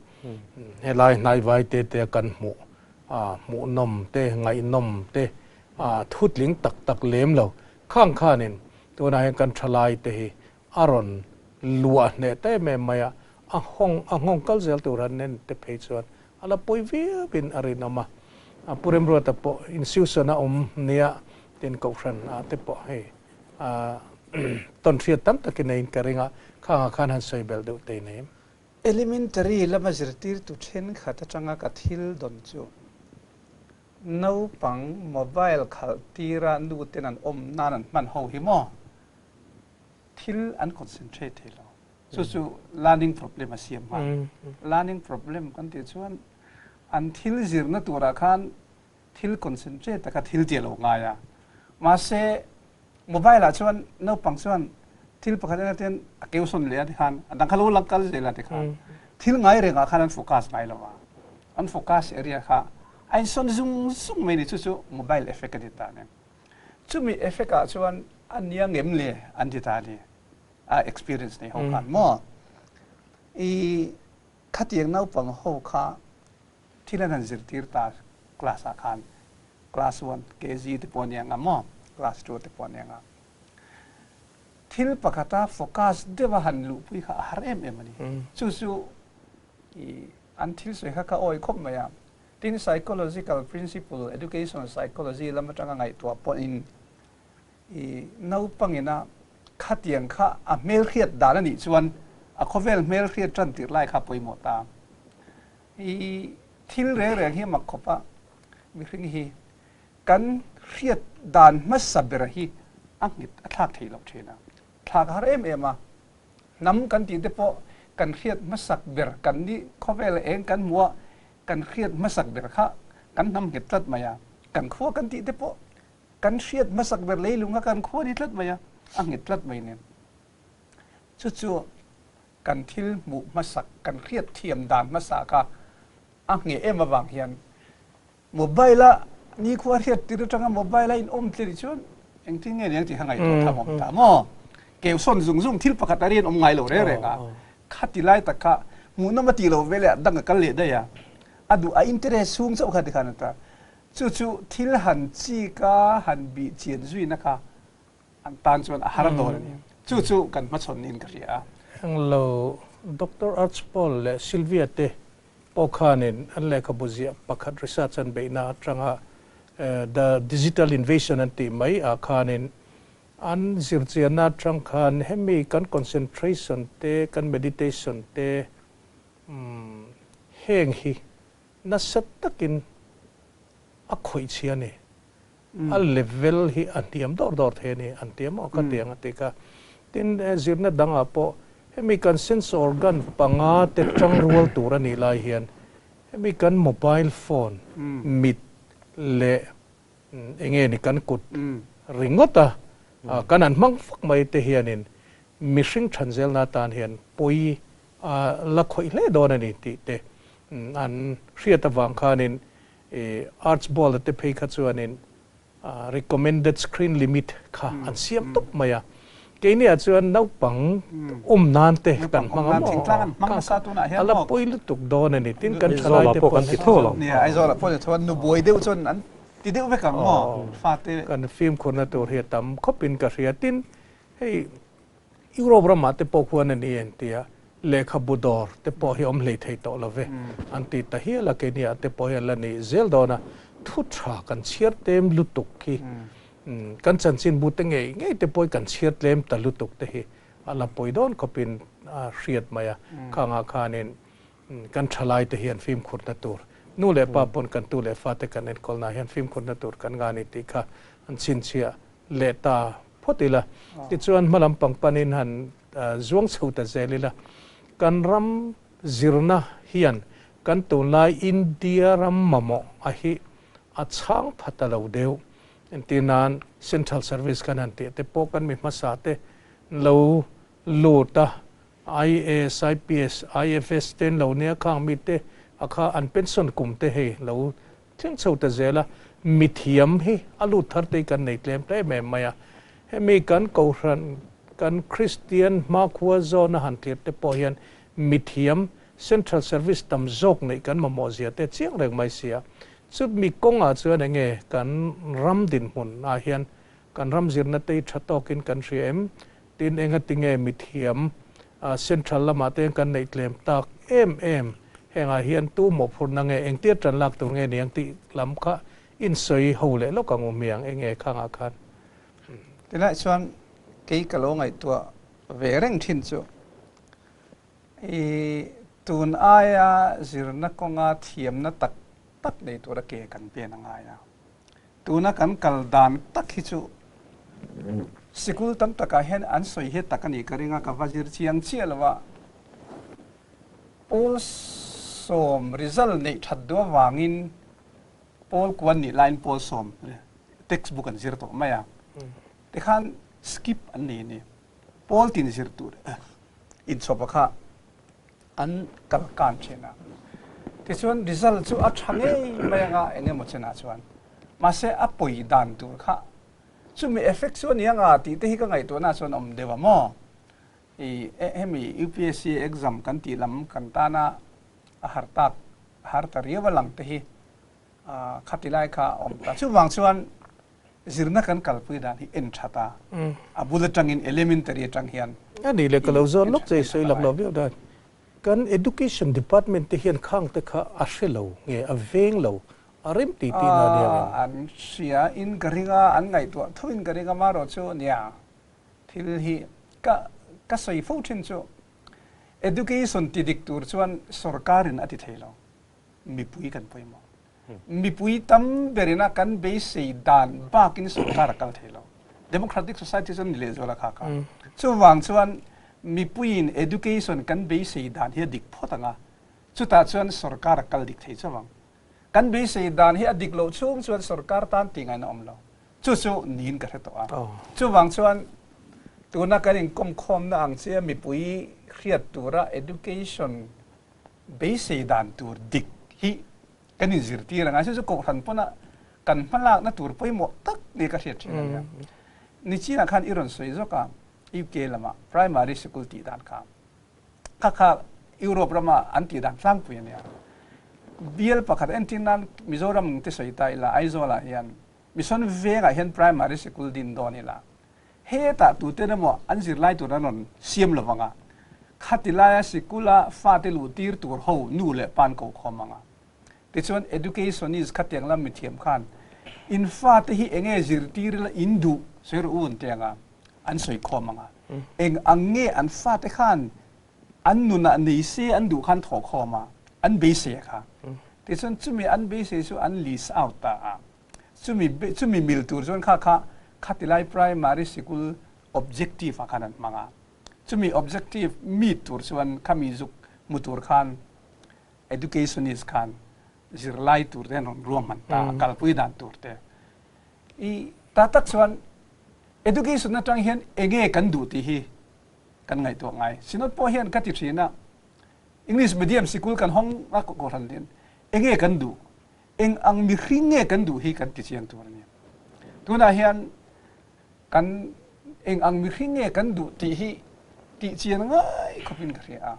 helai hnaivai te te kan hmuh a, hmuhnawm te, ngaihnawm te, a thutling tak tak lem lo. Khang khanin tunah hian kan thalai te hi a rawn luah hneh ta em em mai a, a nghawng a nghawng kal zel tur han en te phei chuan a la pawi viau in a rinawm a. Pu Remruata pawh institution a awm nia tin Kohhran ah te pawh hei A tawnhriat tam takin a in ka ring a, khangah khan han sawi belh deuh te in em? Elementary lama zirtirtu thenkhat atanga ka thil dawn chu naupang mobile khalh tira nu ten an awm nan an hman ho hi maw? Thil an concentrate thei lo. Chu chu learning problem a siam nghal. Learning problem kan tih chuan an thil zirna turah khan thil concentrate taka thil tih a lo ngai a. Mahse, mobile ah chuan naupang chuan thil pakhat en atin a keu sawn leh a tikhan a dang kha lo lang kal zel a tikhan thil ngai rengah khan an focus ngai lo a. An focus area kha a insawn zung zung mai ni. Chu chu mobile effect a ti ta a ni. Chumi effect ah chuan a nia ngem le an ti ta a ni. A experience nei ho khan maw i khatiang naupang ho kha thil an han zirtir ta class ah khan class 1 KG te pawh ania nga maw class 2 te pawh ania nga thil pakhata focus deuha han luhpui kha a har em em a ni. Chu chu i an thil sawi kha ka awi khawp mai a. Tin psychological principle educational psychology lam atanga ngaihtuah pawhin I naupangina khatiang kha a hmelhriat dan a nih chuan a khawvel hmelhriat tan tirh lai kha a pawimawh ta. I thil reng reng hi a mak khawp a, mihring hi kan hriat dan hmasa ber hi a nghet a thlak theih loh thin a, thlak a har em em a. Hnam kan tih te pawh kan hriat hmasak ber kan ni khawvel eng kan hmuh a, kan hriat hmasak ber kha kan hnam nghet tlat mai a, kan khua kan tih te pawh Kan hriat hmasak ber leilung a kan khua ni tlat mai a, a nghet tlat mai nen. Chu chu kan thil hmuh hmasak, kan hriat thiam dan hmasa kha a ngheh em avang hian mobile a nikhua hriat tir atanga mobile a in awm tlirih chuan engtin nge niang tih kha ngaihtuah tham awm ta maw? Keu sawn zung zung thil pakhat a rian awm ngai lo reng reng a, khati lai tak kha hmuhnawm a tih loh veleh dang a kal leh daih a, a duh a interest chhung chauh kha tikhan a ta. Chu chu thil han chik a, han bih chian zuina kha an tan chuan a har dawn a ni. Chu chu kan hmachhawn niin ka hria a. Englo Doctor Archibald leh Sylvia te pawh khanin an lehkhabu ziah pakhat research an beihna atanga The Digital Invasion an tih mai ah khanin an zirchianna atang khan hemi kan concentration te, kan meditation te heng hi Nasa takin a khawih chhia a ni. A level hi a hniam dawr dawr thei a ni an ti a maw ka ti ang a ti kha. Tin, zirna dangah pawh hemi kan sense organ panga te tang rual tur a nih lai hian hemi kan mobile phone mit leh enge ni kan kut ringawt a kan han hmang fak mai te hianin mihring thanzelna atan hian pawi a la khawih hle dawn a ni tih te an hriat avang khanin Archbold-a te phei kha chuanin recommended screen limit kha an siam tawp mai a. Keiniah chuan naupang awm nan te kan hmang a maw? A la pawi lutuk dawn a ni. Tin kan thalaite pawh kan ti tho lo. Aizawlah pawh ni tho a, nubuai deuh chuan an ti deuh vek ang maw fate. Kan fimkhurna tur hi a tam khawpin ka hria. Tin hei Europe ramah te pawh khuan a ni en tia lehkhabu dawr te pawh hi awm hlei thei tawh lo ve an ti ta hial a, keiniah te pawh hian la ni zel dawn a, thu tha kan chhiar tlem lutuk hi kan chanchinbu te ngei ngei te pawh hi kan chhiar tlem ta lutuk te hi a la pawi dawn khawpin a hriat mai a, khangah khanin kan thalai te hian fimkhurna tur nu leh pa pawn kan tu leh fate kan enkawlnaah hian fimkhurna tur kan nga ni tih kha an chhinchhiah leh ta phawt ila. Tichuan hma lampang panin han zuang chho ta zel ila. Kan ram zirna hian kan tunlai India ram mamawh a hi a chhang pha ta lo deuh. Entir nan Central Service kan han tih te pawh kan mi hmasa te lo lut a, IAS, IPS, IFS te an lo nia khang mi te a kha an pension kum te hei lo Thleng chho ta zel a, mithiam hi a lut thar te hi kan nei tlem ta em em mai a. Hemi kan Kohhran, kan Kristian hmakhua zawna han thlir te pawh hian mithiam Central Service tam zawk neih kan mamawh zia te chiang reng mai si a. Chutmi kawngah chuan enge kan ram dinhmun ah hian kan ram zirna te hi tha tawkin kan hria em? Tin engatinge mithiam Central lamah te kan neih tlem tak em em? Hengah hian tu mawhphurhna nge engtia tan lak tur nge niang tih lam kha insawi ho leh lawk ang u hmiang enge khangah khan. Tilai chuan kei ka lo ngaihtuah ve reng thin chu i tun aia zirna kawnga thiamna tak tak nei tura ke kan pen a ngai a. Tuna kan kal dan tak hi chu Sikul tam takah hian an sawi hi tak a nih ka ring a, ka va zir chiang chiah lo a. Pawl sawm result neih that duh avangin pawl kuan nih laiin pawl sawm textbook an zir tawh mai a. Tikhan skip an nei a ni. Pawl tin zir tur inchhawpa kha an kal kan thin a. Tichuan result chu a tha ngei mai anga eng emaw chenah chuan. Mahse a pawi dan tur kha chumi effect chu a ni anga tih te hi ka ngaihtuahna chuan awm deuh a maw? I hemi UPSC exam kan tih lam kan tana a har tak har ta riau a lang te hi khati lai kha a awm ta. Chuvang chuan zirna kan kalpui dan hi en that a, a bul atangin elementary atang hian. A nih leh ka lo zawn lawk che i sawi lak lo viau dan. Kan education department te hian khang te kha a hre lo nge a veng lo a rem ti tih na nia ngem? An hria in ka ring a, an ngaihtuah tho in ka ring a, marawh chu nia thil hi ka ka sawi fo thin chu education ti dik tur chuan sorkarin a ti thei lo, mipui kan pawimawh. Mipui tam berina kan beisei dan bakin sorkar a kal thei lo. Democratic society chuan ni lehzual a kha kha. Chuvang chuan mipuiin education kan beisei dan hi a dik phawt ang a, chutah chuan sorkar a kal dik thei chauh ang. Kan beisei dan hi a dik loh chhung chuan sorkar tan tih ngaihna awm lo. Chu chu niin ka hre tawh a. Chuvang chuan tuna kan inkawmkhawmna ang chia mipui hriat tura education beisei dan tur dik hi kan inzirtir ang a, chu chu kohhran pawna kan hmalakna tur pawimawh tak nia ka hriat thin a nia. Nichinah khan i rawn sawi zawk a, UK lamah primary sikul tih dan kha, kha kha Europe rama an tih dan tlangpui a nia. Bial pakhat entir nan Mizoram ang te sawi ta ila, Aizawlah hian Mission vengah hian primary sikul din dawn ila, Hetah tuten emaw an zirlai tur an rawn siam lo vang a, khati laia sikula fate luh tir tur ho nu leh pa an ko khawm ang a. Tichuan educationist khatiang lam mithiam khan in fate hi enge zirtir ila in duh sawi rawh u an ti ang a, an sawi khawm ang a. Eng ang nge an fate khan an nunah nei se an duh khan thawh khawm a, an beisei a kha. Tichuan chumi an beisei chu an list out ta a. Chumi chumi mil tur chuan kha kha khatilai primary sikul objective ah khan an hmang a. Chumi objective meet tur chuan khami zuk hmu tur khan educationist khan zirlai tur te an rawn ruahman ta a, kalpui dan tur te. I ta tak chuan education atang hian enge kan duh tih hi kan ngaihtuah ngai. Synod pawh hian ka ti thin a, English medium sikul kan hawng a kohhran hian enge kan duh? Eng ang mihring nge kan duh hi kan ti chiang tur a ni. Tunah hian kan eng ang mihring nge kan duh tih hi tih chian ngai khawpin ka hria a.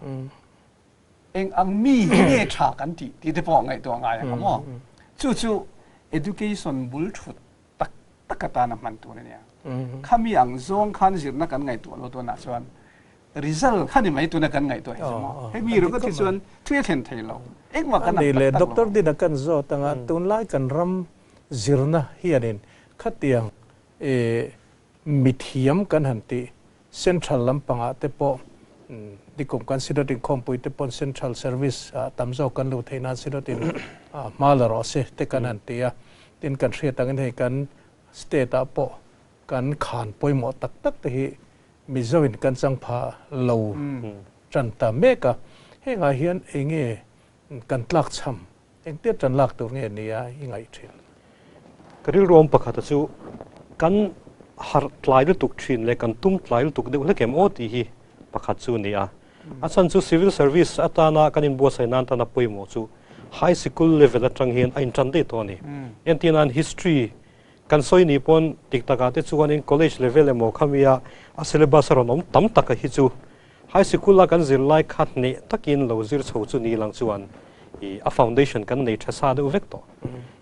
Eng ang mi hi nge tha kan tih tih te pawh ngaihtuah ngai ang maw? Chu chu education bul thut tak tak atana hman tur a nia. Khami ang zawng khan zirna kan ngaihtuah lo tunah chuan result kha ni mai tuna kan ngaihtuah hi chu maw. Hemi ringawt hi chuan thu a thlen thei lo. Engmah kan ang tak tak lo. Doctor Dina kan zawt anga tunlai kan ram zirna hianin khatiang mithiam kan han tih Central lampangah te pawh nikum kan Synod inkhawmpui te pawn Central Service ah tam zawk kan luh theih nan Synod in hma la rawh se te kan han ti a. Tin kan hriat angin hei kan state ah pawh kan khan pawimawh tak tak te hi Mizo in kan chang pha lo tan ta mek a. Hengah hian enge kan tlak cham Engtia tan lak tur nge nia i ngaih thin? Ka rilruam pakhata chu kan harh tlai lutuk thin leh kan tum tlai lutuk deuh hlek em aw tih hi pakhat chu a ni a. A chhan chu civil service atana kan inbuatsaih nan tana pawimawh chu high sikul level atang hian a intan daih tawh a ni. Entir nan history kan sawi nih pawn tik takah te chuanin college level emaw khamia a syllabus a rawn awm tam taka hi chu High sikul a kan zirlai kha hneh takin lo zir chho chu ni lang chuan i a foundation kan nei tha sa deuh vek tawh.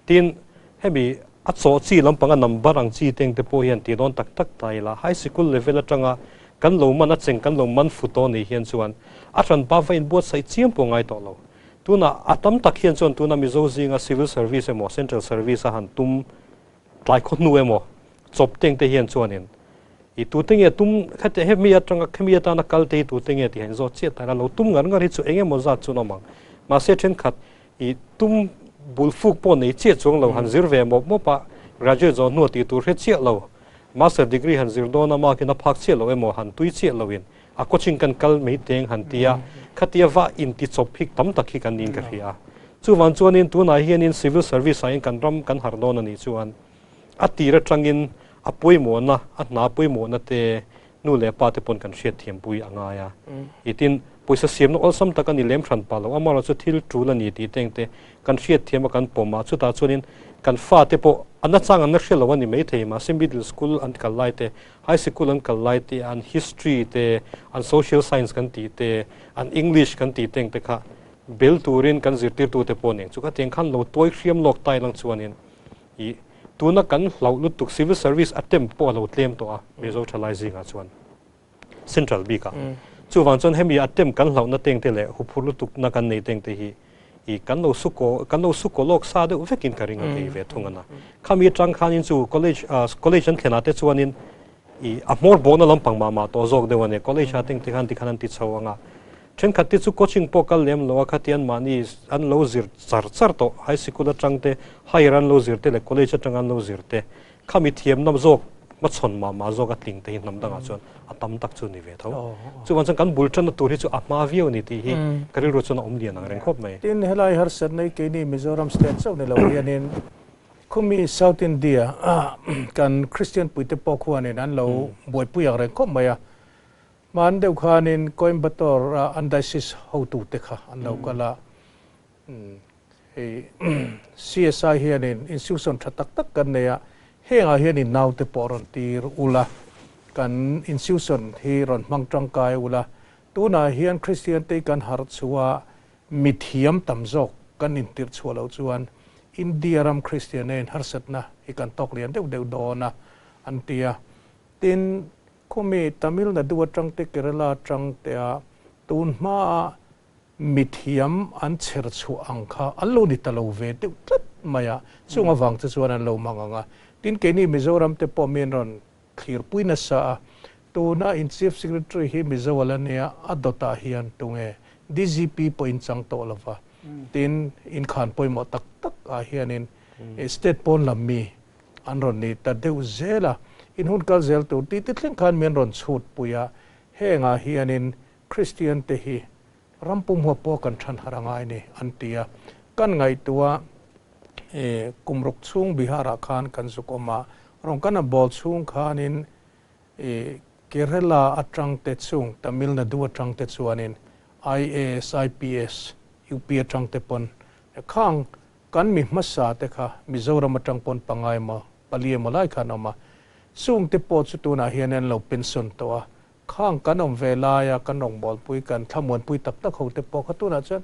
Tin, hemi a chaw chi lampanga number ang chi teng te pawh hian ti dawn tak tak ta ila, high sikul level atanga kan lo man a cheng kan lo man fu tawh ni hian chuan a hranpa va inbuatsaih chiam pawh ngai tawh lo. Tunah a tam tak hian chuan tuna Mizo zinga civil service emaw central service a han tum tlai khaw hnu emaw chawp teng te hian chuanin i tute nge tum khati hemi atanga khemi atana kal te hi tute nge tih han zawt chiah ta ila lo tum ngar ngar hi chu eng emaw zat chu an awm ang. Mahse thenkhat i tum bul fuk pawh nei chiah chuang lo han zir ve mawp mawp a graduate zawh hnu a tih tur hre chiah lo. Master degree han zir dawn a mark in a phak chiah lo emaw han tui chiah lo in a coaching kan kal mai teng han ti a, khatia va inti chawp hi tam tak hi kan niin ka hria a. Chuvang chuanin tunah hianin civil service ah hian kan ram kan harh dawn a nih chuan a tir atangin a pawimawhna, a hna pawimawhna te nu leh pa te pawn kan hriatthiampui a ngai a. I tin, pawisa siamna awlsam tak a ni lem hran pah lo, amaherawhchu thil tul a ni tih te engte kan hriatthiam a kan pawm a, chutah chuanin kan fate pawh a nachang an la hre lo a ni maithei, mahse middle school an kal lai te, high sikul an kal lai te, an history te, an social science kan tih te, an English kan tih te engte kha bel turin kan zirtirtute pawh nen chu khatiang khan lo tuai hriam lawk ta ilang chuanin I tuna kan hlauh lutuk civil service attempt pawh a lo tlem tawh a Mizo thalai zingah chuan central bikah. Chuvang chuan hemi attempt kan hlauhna teng te leh huphur lutukna kan nei teng te hi i kan lo sukaw kan lo sukaw lawk sa deuh vekin ka ring a kei ve thung ana. Khami atang khanin chu college college an thlenah te chuanin i a hmawr bawhna lampang mah mah tawh zawk deuh a ni. College ah teng te khan tikhan an ti chho ang a. Thenkhat te chu coaching pawh kal lem lo a, khatian mahni an lo zir char char tawh. High sikul atang te, higher an lo zir te leh college atang an lo zir te, khami thiamna zawk hmachhawn mah mah zawk a tling te hi hnam dangah chuan a tam tak chu ni ve tho. Chuvang chuan kan bul tanna tur hi chu a hma viau a ni tih hi ka rilru chuan a awm lian ang reng khawp mai. Tin, helai harsatna hi keini Mizoram state chauh ni lo hianin khumi South India kan Christian puite pawh khuanin an lo buaipui ang reng khawp mai a. Hman deuh khanin Coimbatore a an diocese hotute kha an lo kal a, hei CSI hianin institution tha tak tak kan nei a, hengah hianin naute pawh rawn tir ula, kan institution hi rawn hmang tangkai ula, tunah hian Christian te kan harh chhuah a, mithiam tam zawk kan intirh chhuah loh chuan India ram Christian en harsatna hi kan tawk lian deuh deuh dawn a, an ti a. Tin, Khumi Tamil Nadu atang te Kerala atang te a tun hma a mithiam an chher chhuah ang kha an lo ni ta lo ve deuh tlat mai a, chung avang che chuan an lo mang ang a. Tin, keini Mizoram te pawh mi an rawn thlirpui nasa a, tuna in Chief Secretary hi Mizo a la nia, a dawtah hian tunge DGP pawh in chang tawh lo va, tin, inkhan pawimawh tak tak ah hianin state pawn lam mi An rawn ni ta deuh zel a, in hun kal zel tur tih te thleng khan min rawn chhut pui a, hengah hianin Kristian te hi ram pumhua pawh kan than har a ngai ni an ti a, kan ngaihtuah e kum ruk chhung Bihar-ah khan kan zuk awm a, rawn kan a bawl chhung khanin e Kerala atang te chung Tamil Nadu atang te chuanin IAS, IPS, UP atang te pawn khang Kan mi hmasa te kha Mizoram atang pawn pangai emaw pali emaw lai khan awm a, chung te pawh chu tunah hian an lo pension tawh a, khang kan awm ve laia kan rawngbawlpui kan thlamuanpui tak tak ho te pawh kha tunah chuan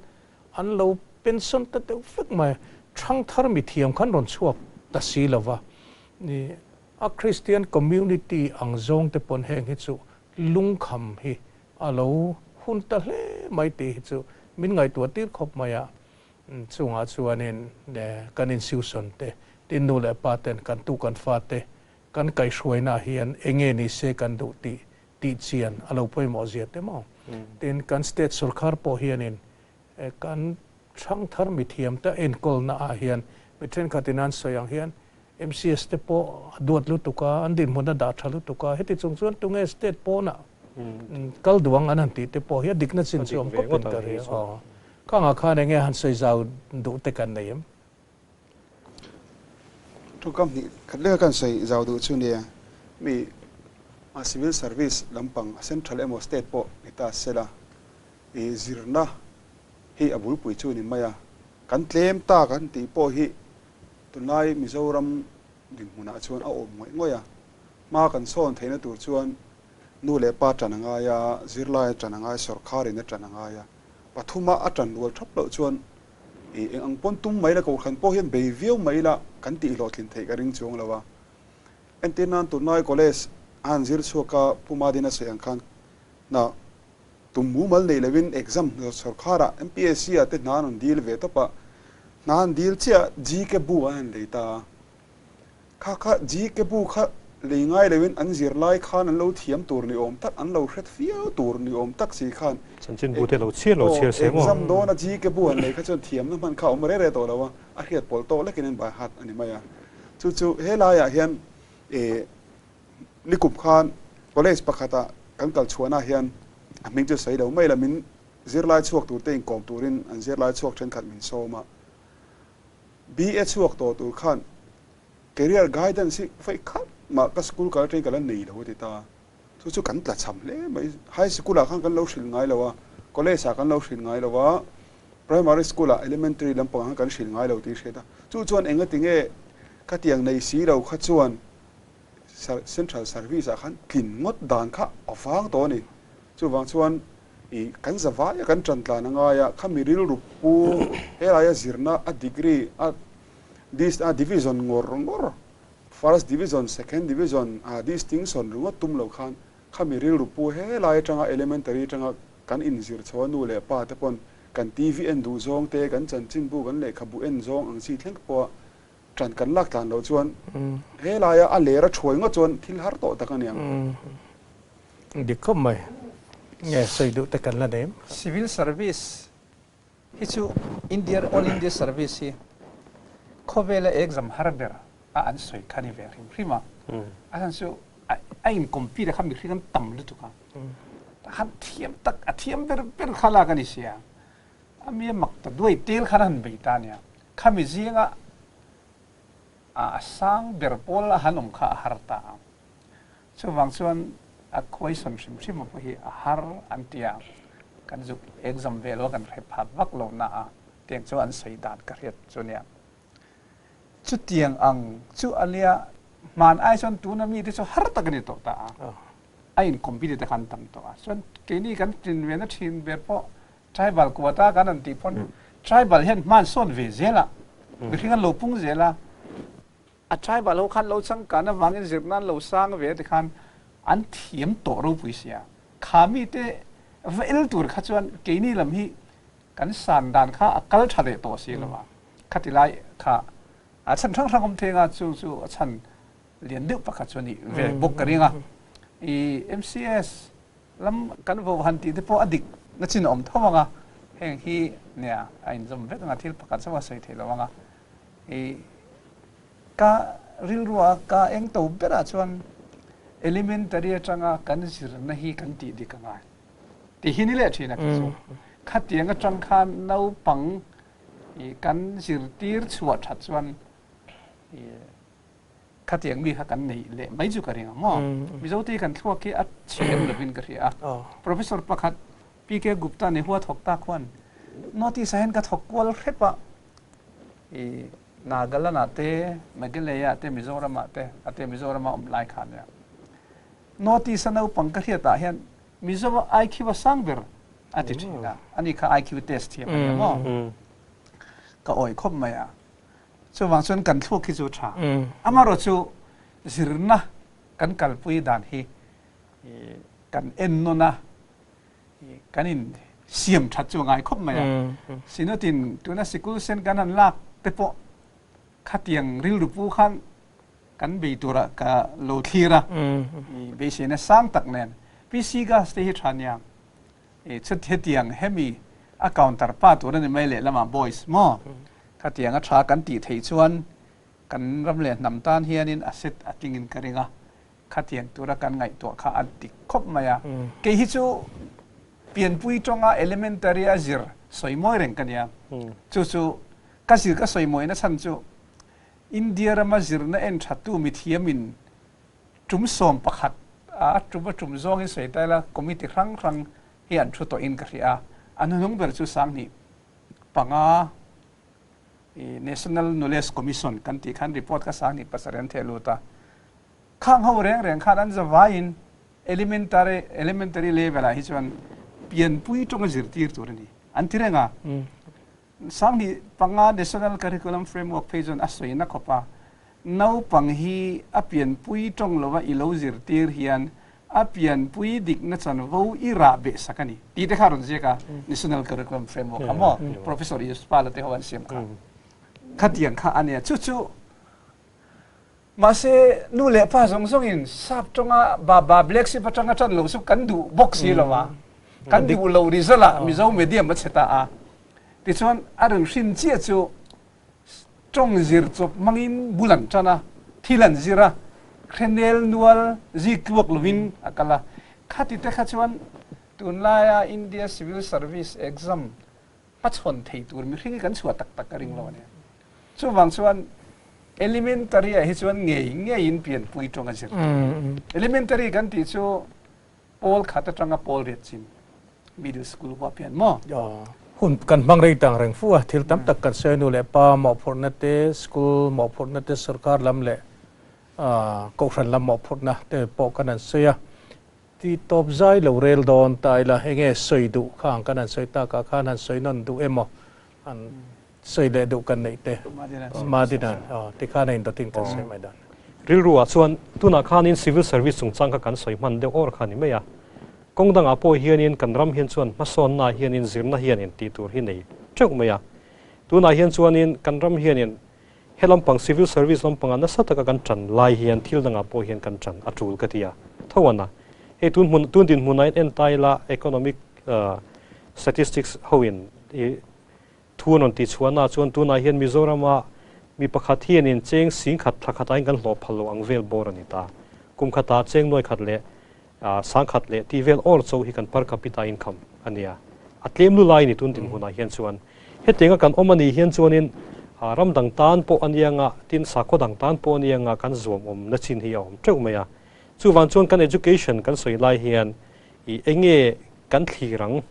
an lo pension ta deuh vek mai a, thangthar mithiam khan rawn chhuak ta si lo va, ni a Christian community ang zawng te pawn heng hi chu lungkham hi a lo hun ta hle mai tih hi chu min ngaihtuah tir khawp mai a. Chungah chuanin kan institution te, tin nu leh pa ten kan tu kan fa te kan kaihhruainaah hian enge ni se kan duh tih tih chian a lo pawimawh zia te maw. Tin kan state sorkar pawh hianin kan thangthar mithiam te enkawlna ah hian mi thenkhatin an sawi ang hian MCS te pawh a duat lutuk a, an dinhmun a dah tha lutuk a, heti chung chuan tunge state pawnah kal duh ang an han tih te pawh hi a dikna chin chu awm khawpin ka ria. Kangah khan enge han sawi zau duh te kan nei em? Tawngkam hnih khat leka kan sawi zau duh chu nia, mi a civil service lampang central emaw state pawh ni ta sela, i zirna hi a bulpui chu ni mai a, kan tlem ta kan tih pawh hi tunlai Mizoram dinhmunah chuan a awm ngawih ngawih a, hma kan sawn theihna tur chuan nu leh pa tan a ngai a, zirlai a tan a ngai a, sawrkharin a tan a ngai a. Pathuma a tan rual thap loh chuan i eng ang pawn tum mai la kohhran pawh hian bei viau mai la kan tih hlawhtlin theih ka ring chuang lo a. Entir nan tunlai college a han zir chhuak a Pu Madina sawi ang khan na tum mumal nei loin exam sawrkharah MPSC ah te hna an rawn dil ve tawp a, hna an dil chiah GK bu an han lei ta a. Kha kha GK bu kha lei ngai loin an zir lai khan an lo thiam tur ni awm tak, an lo hret viau tur ni awm tak si khan Chanchin bu te lo chhiar lo chhiar se maw? Exam dawna GK bu han lei kha chuan thiamna hman kha a awm reh reh tawh lo a, a hriat pawl tawh lekin an bai hat a ni mai a. Chu chu he laiah hian eh. Nikum khan college pakhata kan kal chhuahna hian a hming chu sawi lo mai la min zirlai chhuak tur te inkawm turin an zirlai chhuak thenkhat min sawm a. BA chhuak tawh tur khan career guidance hi vawi khat mah ka school kal atangin ka la nei lo a ti ta. Chu chu kan tlachham hle mai. High school ah khan kan lo hrilh ngai lo a, college ah kan lo hrilh ngai lo a, primary school ah elementary lampangah khan kan hrilh ngai lo tih hriat a. Chu chuan engatinge khatiang nei si lo kha chuan central service ah khan tlin ngawt dan kha a vang tawh a ni. Chuvang chuan i kan zavaia kan tan tlan a ngai a, khami rilru pu helaia zirna a degree a dis a division ngawr ngawr first division second division a distinction ringawt tum lo khan khami rilru pu helai atanga elementary atanga kan inzir chho a nu leh pa te pawn kan TV en duh zawng te kan chanchinbu kan lehkhabu en zawng ang chi thleng pawha Ṭan kan lak tlan loh chuan helaia a ler a thuai ngawt chuan thil har tawh tak a niang. Dik khawp mai. Nge sawi duh te kan la nei em? Civil Service hi chu India All India Service hi khawvela exam har ber a an sawi kha ni ve hrim hrim a. A chhan chu a in compete a kha mihring an tam lutuk a. Han thiam tak a thiam ber ber kha lak a ni sia. A mi a mak ta duai tel khan a han bei ta nia. Khami zinga a sang ber pawl a han awm kha a har ta a. Chuvang chuan a question hrim hrim pawh hi a har an ti a, kan zuk exam ve lo a kan hre phat vak lo na a, tiang chu an sawi dan ka hriat chu nia. Chutiang ang chu a nia, hman ai chuan tuna mite chu har tak a ni tawh ta a, a in compete te khan tam tawh a. Chuan keini kan tin ve na thin ber pawh Tribal quota kan an tih pawn tribal hian hman sawn ve zel a, mihring an lo pung zel a, a tribal ho khan lo changkan avangin zirna an lo sang ve tikhan an thiam tawh ropui sia. Kha mite va el tur kha chuan keini lam hi kan san dan kha a kal tha leh tawh si lo a, khati lai kha a chhan hrang hrang awm thei anga chu chu a chhan lian deuh pakhat chu a nih ve bawk ka ring a. I MCS Lam kan vo han tih te pawh a dik na chin a awm tho ang a, heng hi nia a inzawm vek ang a, thil pakhat chauh a sawi theih lo ang a. I ka rilrua ka eng to berah chuan elementary atanga kan zirna hi kan tih dik a ngai tih hi ni leh thin a khi chu. Khatiang atang khan naupang i kan zirtir chhuah that chuan i Khatiang mi kha kan nei leh mai chu ka ring ang maw? Mizote hi kan thluak hi a chhe em lovin ka hria a. Professor pakhat PK Gupta ni hua thawk tak khuan notice ah hian ka thawk kual hrep a, i Nagaland ah te, Meghalaya ah te, Mizoram ah te, a te Mizoram a awm lai kha nia. Notice a naupang ka hriat ah hian Mizo a IQ a sang ber a ti thin a, ani kha IQ test thiam a nia maw? Ka awih khawp mai a. Chuvang chuan kan thluak hi chu a tha. Amaherawhchu zirna kan kalpui dan hi kan en nawn a, kan in siam that chu a ngai khawp mai a. Sinotin tuna sikul sen kan han lak te pawh khatiang rilru pu khan kan bei turah ka lo thlir a, beiseina sang tak nen. PC gas te hi tha nia. Chutiang hemi a counter pa tur a ni mai lehlamah boys maw? Khatiang a tha kan tih theih chuan kan ram leh hnam tan hianin a set a tlingin ka ring a, khatiang tura kan ngaihtuah kha a dik khawp mai a. Kei hi chu pianpui tawnga elementary a zir sawi mawi reng ka nia. Chu chu ka zir ka sawi mawina chhan chu India rama zirna en thattu mithiamin Tum 11 a tum a tum zawngin sawi ta ila committee hrang hrang hi an thu tawhin ka hria a, a hnuhnung ber chu 2005 i National Knowledge Commission kan tih khan report kha 2007 an theh lut a, khang ho reng reng khan an zavaiin elementary elementary level ah hi chuan pianpui tawnga zirtir tur a ni an ti reng a. 2005 National Curriculum Framework phei chuan a sawi na khawp a, naupang hi a pianpui tawng lova i lo zirtir hian a pianpui dikna chanvo i rah beh sak a ni tih te kha a rawn ziak a, National Curriculum Framework kha maw Professor Yashpal-a te ho an siam kha. Khatiang kha a nia. Chu chu mahse nu leh pa zawng zawngin sap tawnga ba ba black sheep atanga tan lo chu kan duh bawk si lo a, kan duh lo result ah Mizo medium a chhe ta a. Tichuan a rawn hrin chiah chu tawng zir chawp hmangin bul an tan a, thil an zir a. Hrenel nual zik tluak lovin a kal a. Khati te kha chuan tunlaia India Civil Service exam hmachhawn thei tur mihring hi kan chhuah tak tak ka ring lo a ni. Chuvang chuan elementary ah hi chuan ngei ngeiin pianpui tawng a zir tur a ni. Elementary kan tih chu pawl khat atanga pawl riat chin middle school huap hian maw? Hun kan hmang rei tang reng fu a, thil tam tak kan sawi nu leh pa mawhphurhna te, school mawhphurhna te, sorkar lam leh kohhran lam mawhphurhna te pawh kan han sawi a. Ti tawp zai lo rel dawn ta ila, enge sawi duh kha ang kan han sawi takah khan han sawi nawn duh emaw han sawi leh duh kan neih te Madinan tikhan a indawtin kan sawi mai dan. Rilru ah chuan tunah khanin civil service chungchang kha kan sawi hman deuh awr kha ni mai a. Kawng dangah pawh hianin kan ram hian chuan hmasawnna hianin zirna hianin tih tur hi nei teuh mai a. Tunah hian chuanin kan ram hianin he lampang civil service lampangah nasa taka kan tan lai hian thil dangah pawh hian kan tan a tul ka ti a. Tho an a. Hei tun hmun tun dinhmunah hian en ta ila economic statistics hoin i Thu an rawn tih chhuahnaah chuan tunah hian Mizorama mi pakhat hianin cheng sing khat thla khatah hian kan hlawh phal lo ang vel bawr a ni ta. Kum khatah cheng nuai khat leh sang khat leh tih vel awr cho hi kan per capita income a nia. A tlem lu lai a ni tun dinhmunah hian chuan. Hetianga kan awm a nih hian chuanin ram dang tan pawh a nia nga, tin sakhaw dang tan pawh a nia nga kan zuam awmna chin hi a awm teuh mai a. Chuvang chuan kan education kan sawi lai hian i enge kan thlir ang?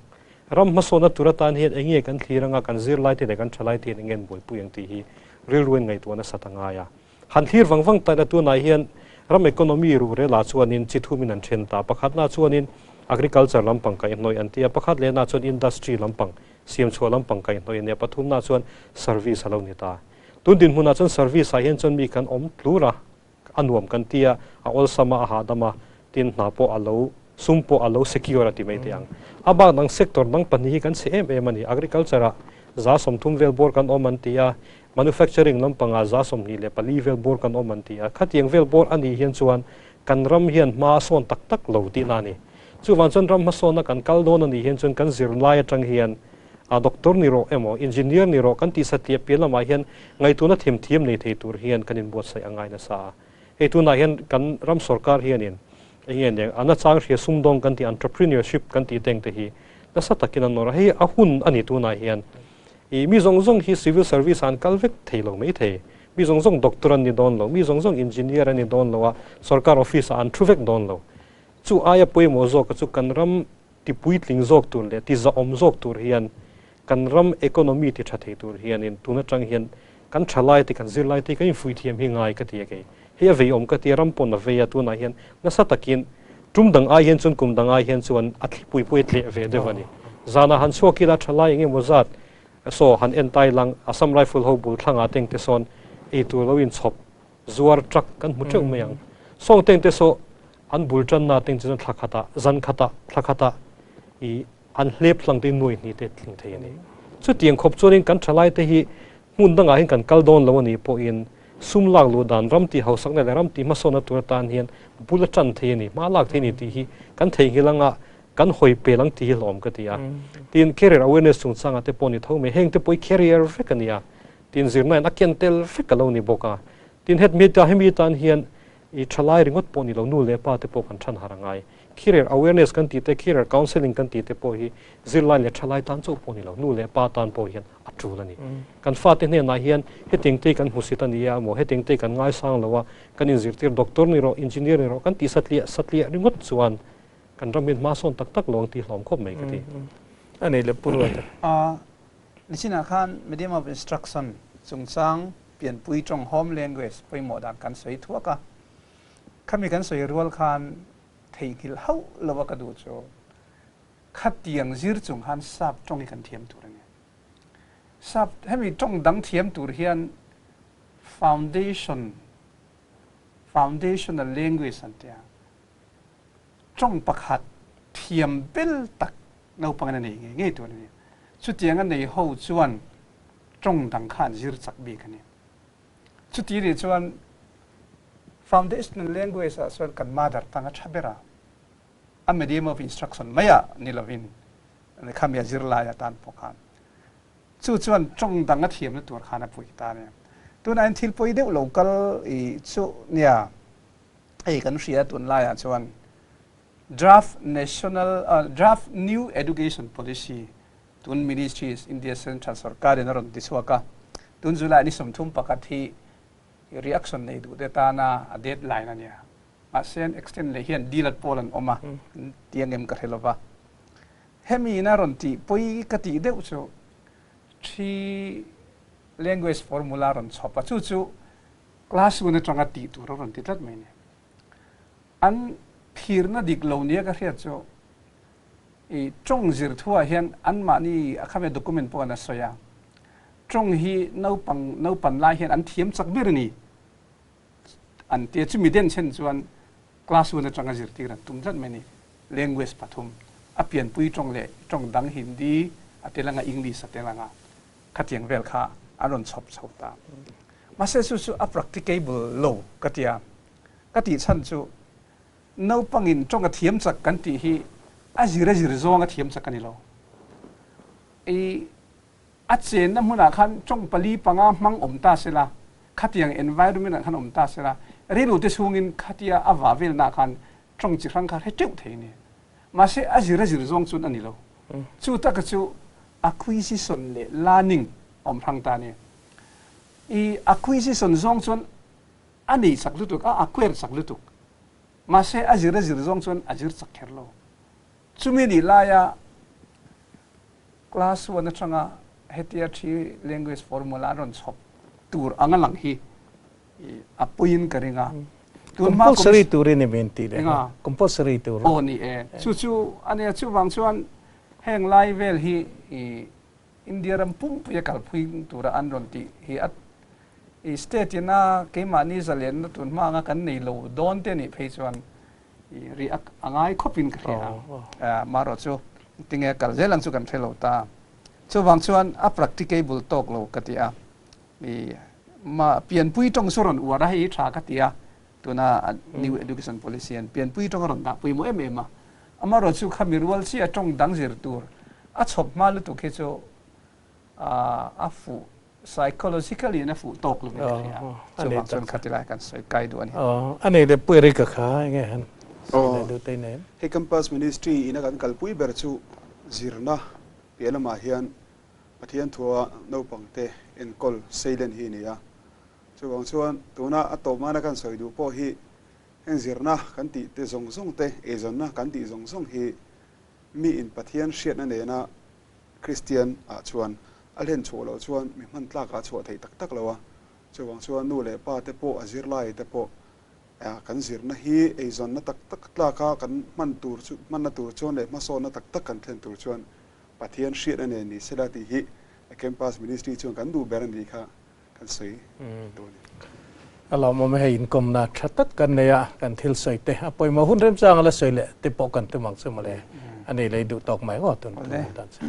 Ram hmasawnna tur atan hian eng nge kan thlir anga kan zirlaite leh kan thalaite hian eng nge an buaipui ang tih hi rilruin ngaihtuah nasat a ngai a. Han thlir vang vang taina tunah hian ram economy ruhrelah chuanin chi thumin an then ta. Pakhatna chuanin agriculture lampang kaihhnawih an ti a, pakhat lehna chuan industry lampang, siamchhuah lampang kaihhnawih a ni a, pathumna chuan service a lo ni ta. Tun dinhmunah chuan service ah hian chuan mi kan awm tlur a, a nuam kan ti a, a awlsam a, a hahdam a, tin hna pawh a lo, sum pawh a lo secure a ti mai teh ang. A bak dang sector dang pahnih hi kan chhe em em a ni. Agriculture ah 30% vel bawr kan awm an ti a, manufacturing lampangah 24% vel bawr kan awm an ti a. Khatiang vel bawr a nih hian chuan kan ram hian hma a sawn tak tak lo tihna a ni. Chuvang chuan ram hmasawnna kan kal dawn a nih hian chuan kan zirlai atang hian A doctor ni rawh emaw, engineer ni rawh kan tih satliah pian lamah hian ngaihtuahna themthiam nei thei tur hian kan inbuatsaih a ngai nasa a. Hei tunah hian kan ram sorkar hianin eng nge nia a nachang hria sumdawng kan tih entrepreneurship kan tih teng te hi nasa takin an nawr a. Hei a hun a ni tunah hian i mi zawng zawng hi civil service ah an kal vek thei lo mai thei. Mi zawng zawng doctor an ni dawn lo, mi zawng zawng engineer an ni dawn lo a, sorkar office ah an thu vek dawn lo. Chu aia pawimawh zawka chu kan ram ti puitling zawk tur leh ti zahawm zawk tur hian kan ram economy ti tha thei tur hianin tun atang hian kan tha lai te kan zirlai te kan infuih thiam hi ngai ka ti a kei. Hei a vei awm ka ti a, ram pawn a vei a, tunah hian nasa takin tum dang ai hian chuan kum dang ai hian chuan a thlipui pawh hi tleh ve deuh a ni. Zanah han chhuak ila tha lai engemaw zat saw han en tai lang Assam Rifle ho bul thlangah teng te sawn eitur lo inchhawp zuar truck kan hmu teuh mai ang. Sawng teng te saw An bul tanna teng chu thla khatah, zan khatah, thla khatah i an hlep hlang te nuai hnih te tling thei a ni. Chutiang khawp chuanin kan thalai te hi hmun dangah hian kan kal dawn lo a nih pawhin sum lak luh dan ram tih hausakna leh ram tih hmasawnna tur atan hian bul a tan thei a ni, hma lak thei a ni tih hi kan theihnghilh anga kan hawi pel ang tih hi hlawm ka ti a. Tin, career awareness chungchangah te pawh ni tho mai, heng te pawh hi career vek a ni a, tin zirna in a ken tel vek a lo ni bawk a. Tin, hemi tan hian I thalai ringawt pawh ni lo, nu leh pa te pawh kan than har a ngai. Career awareness kan tih te, career counselling kan tih te pawh hi zirlai leh thalai tan chauh pawh ni lo, nu leh pa tan pawh hian a tul a ni. Kan fate hnenah hian hetiang te kan hmusit a nia maw, hetiang te kan ngaisang lo a, kan inzirtir doctor ni rawh, engineer ni rawh kan tih satliah satliah ringawt chuan kan ram hian hma sawn tak tak lo ang tih hlawm khawp mai ka ti. A nei leh pu Ruata. Nichinah khan medium of instruction chungchang pianpui tawng home language pawimawh dan kan sawi thuak a. Khami kan sawi rual khan theihnghilh hauh lo a ka duh chu khatiang zir chung khan sap tawng hi kan thiam tur a ni. Sap hemi tawng dang thiam tur hian foundation, foundational language an tia, tawng pakhat thiam bel tak naupangin a nei ngei ngei tur a ni. Chutiang a nei ho chuan tawng dang kha an zir chak bik a ni. Chuti nih chuan foundational language ah chuan kan mother tongue a tha ber a, a medium of instruction mai ah ni lovin khami a zirlai atan pawh khan chu chuan tawng dang a thiamna tur khan a pui ta a ni. Tunah hian thil pawi deuh lo kal i chu nia. Hei kan hria tunlaiah chuan Draft National Draft New Education Policy tun Ministries India Central sorkarin a rawn ti chhuak a, tun July ni 31 hi reaction nei duh te tana a deadline a nia. Mahse an extend leh hian deal at pawl an awm a, an ti ang em ka hre lova. Hemi in a rawn tih pawi ka tih deuh chu three language formula a rawn chhawp a, chu chu class one atanga tih tur a rawn ti tlat mai a ni. An thirna dik lo nia ka hriat chu i tawng zir thuah hian anmahni a khame document pawh an a sawi a, tawng hi naupang naupan lai hian an thiam chak ber a ni an tia chumi den chen chuan class one atanga zirtir an tum tlat mai a ni. Language pathum a pianpui tawng leh tawng dang Hindi a tel anga English a tel anga khatiang vel kha an rawn chhawp chho ta. Mahse chu chu a practicable lo ka tia. Ka tih chhan chu naupangin tawng a thiam chak kan tih hi a zir a zir zawng a thiam chak a ni lo. I a chenna hmunah khan tawng pali panga hmang awm ta sela, khatiang environment ah khan awm ta sela, rilru te chhungin khatia a vah velna khan tawng chi hrang kha hre teuh thei a ni. Mahse a zir a zir zawng chuan a ni lo. Chu taka chu acquisition leh learning awm hrang ta a ni. I acquisition zawng chuan a nei chak lutuk a, a quer chak lutuk. Mahse a zir a zir zawng chuan a zir chak kher lo. Chumi nih laia class one atanga hetia three language formula an rawn chhawp tur anga lang hi a puiin ka ring a. Tun hma Compulsory turin i min tih leh Enga? Compulsory tur. Aw ni e. Chu chu a nia, chuvang chuan heng lai vel hi i India ram pumpuia kalpui tura an rawn tih hi a i state ina keimahni zalenna tun hma anga kan nei lo dawn te nih phei chuan i ri a ngai khawpin ka hria a. Marawh chu tinge kal zel ang chu kan hre lo ta. Chuvang chuan a practicable tawk lo ka ti a. I ma pianpui tawng chu rawn uar a hei hi tha ka ti a. Tuna New Education Policy hian pianpui tawng a rawn dah pawimawh em em a. Amaherawh chu khami rual chiah tawng dang zir tur a chhawp hma lutuk hi chu a fuh psychologically in a fuh tawk lovin ka hria. Chuvang chuan khati lai kan sawi kai duh a ni. A nei leh pui rika kha enge han sawi leh duh tei nen. Hei campus ministry ina kan kalpui ber chu zirna piah lamah hian Pathian thua naupangte enkawl seilen hi a ni a. Chuvang chuan tuna a tawp mana kan sawi duh pawh hi heng zirna kan tih te zawng zawng te, eizawnna kan tih zawng zawng hi mi in Pathian hriatna nena Kristian ah chuan a hlen chhuah loh chuan mi hman tlak ah chhuah theih tak tak lo a. Chuvang chuan nu leh pa te pawh a zirlai te pawh kan zirna hi eizawnna tak tak tlak a kan hman tur chu hmanna tur chuan leh hmasawnna tak tak kan thlen tur chuan Pathian hriatna nen ni sela tih hi Campus Ministry chuan kan duh ber a nih kha kan sawi duh a ni. A lawmawm e, hei inkawmna tha tak kan nei a, kan thil sawi te a pawimawh hun remchang a la sawi leh te pawh kan tum ang chu mawle, a nei lei duh tawk mai ngawt tun tun dan chu.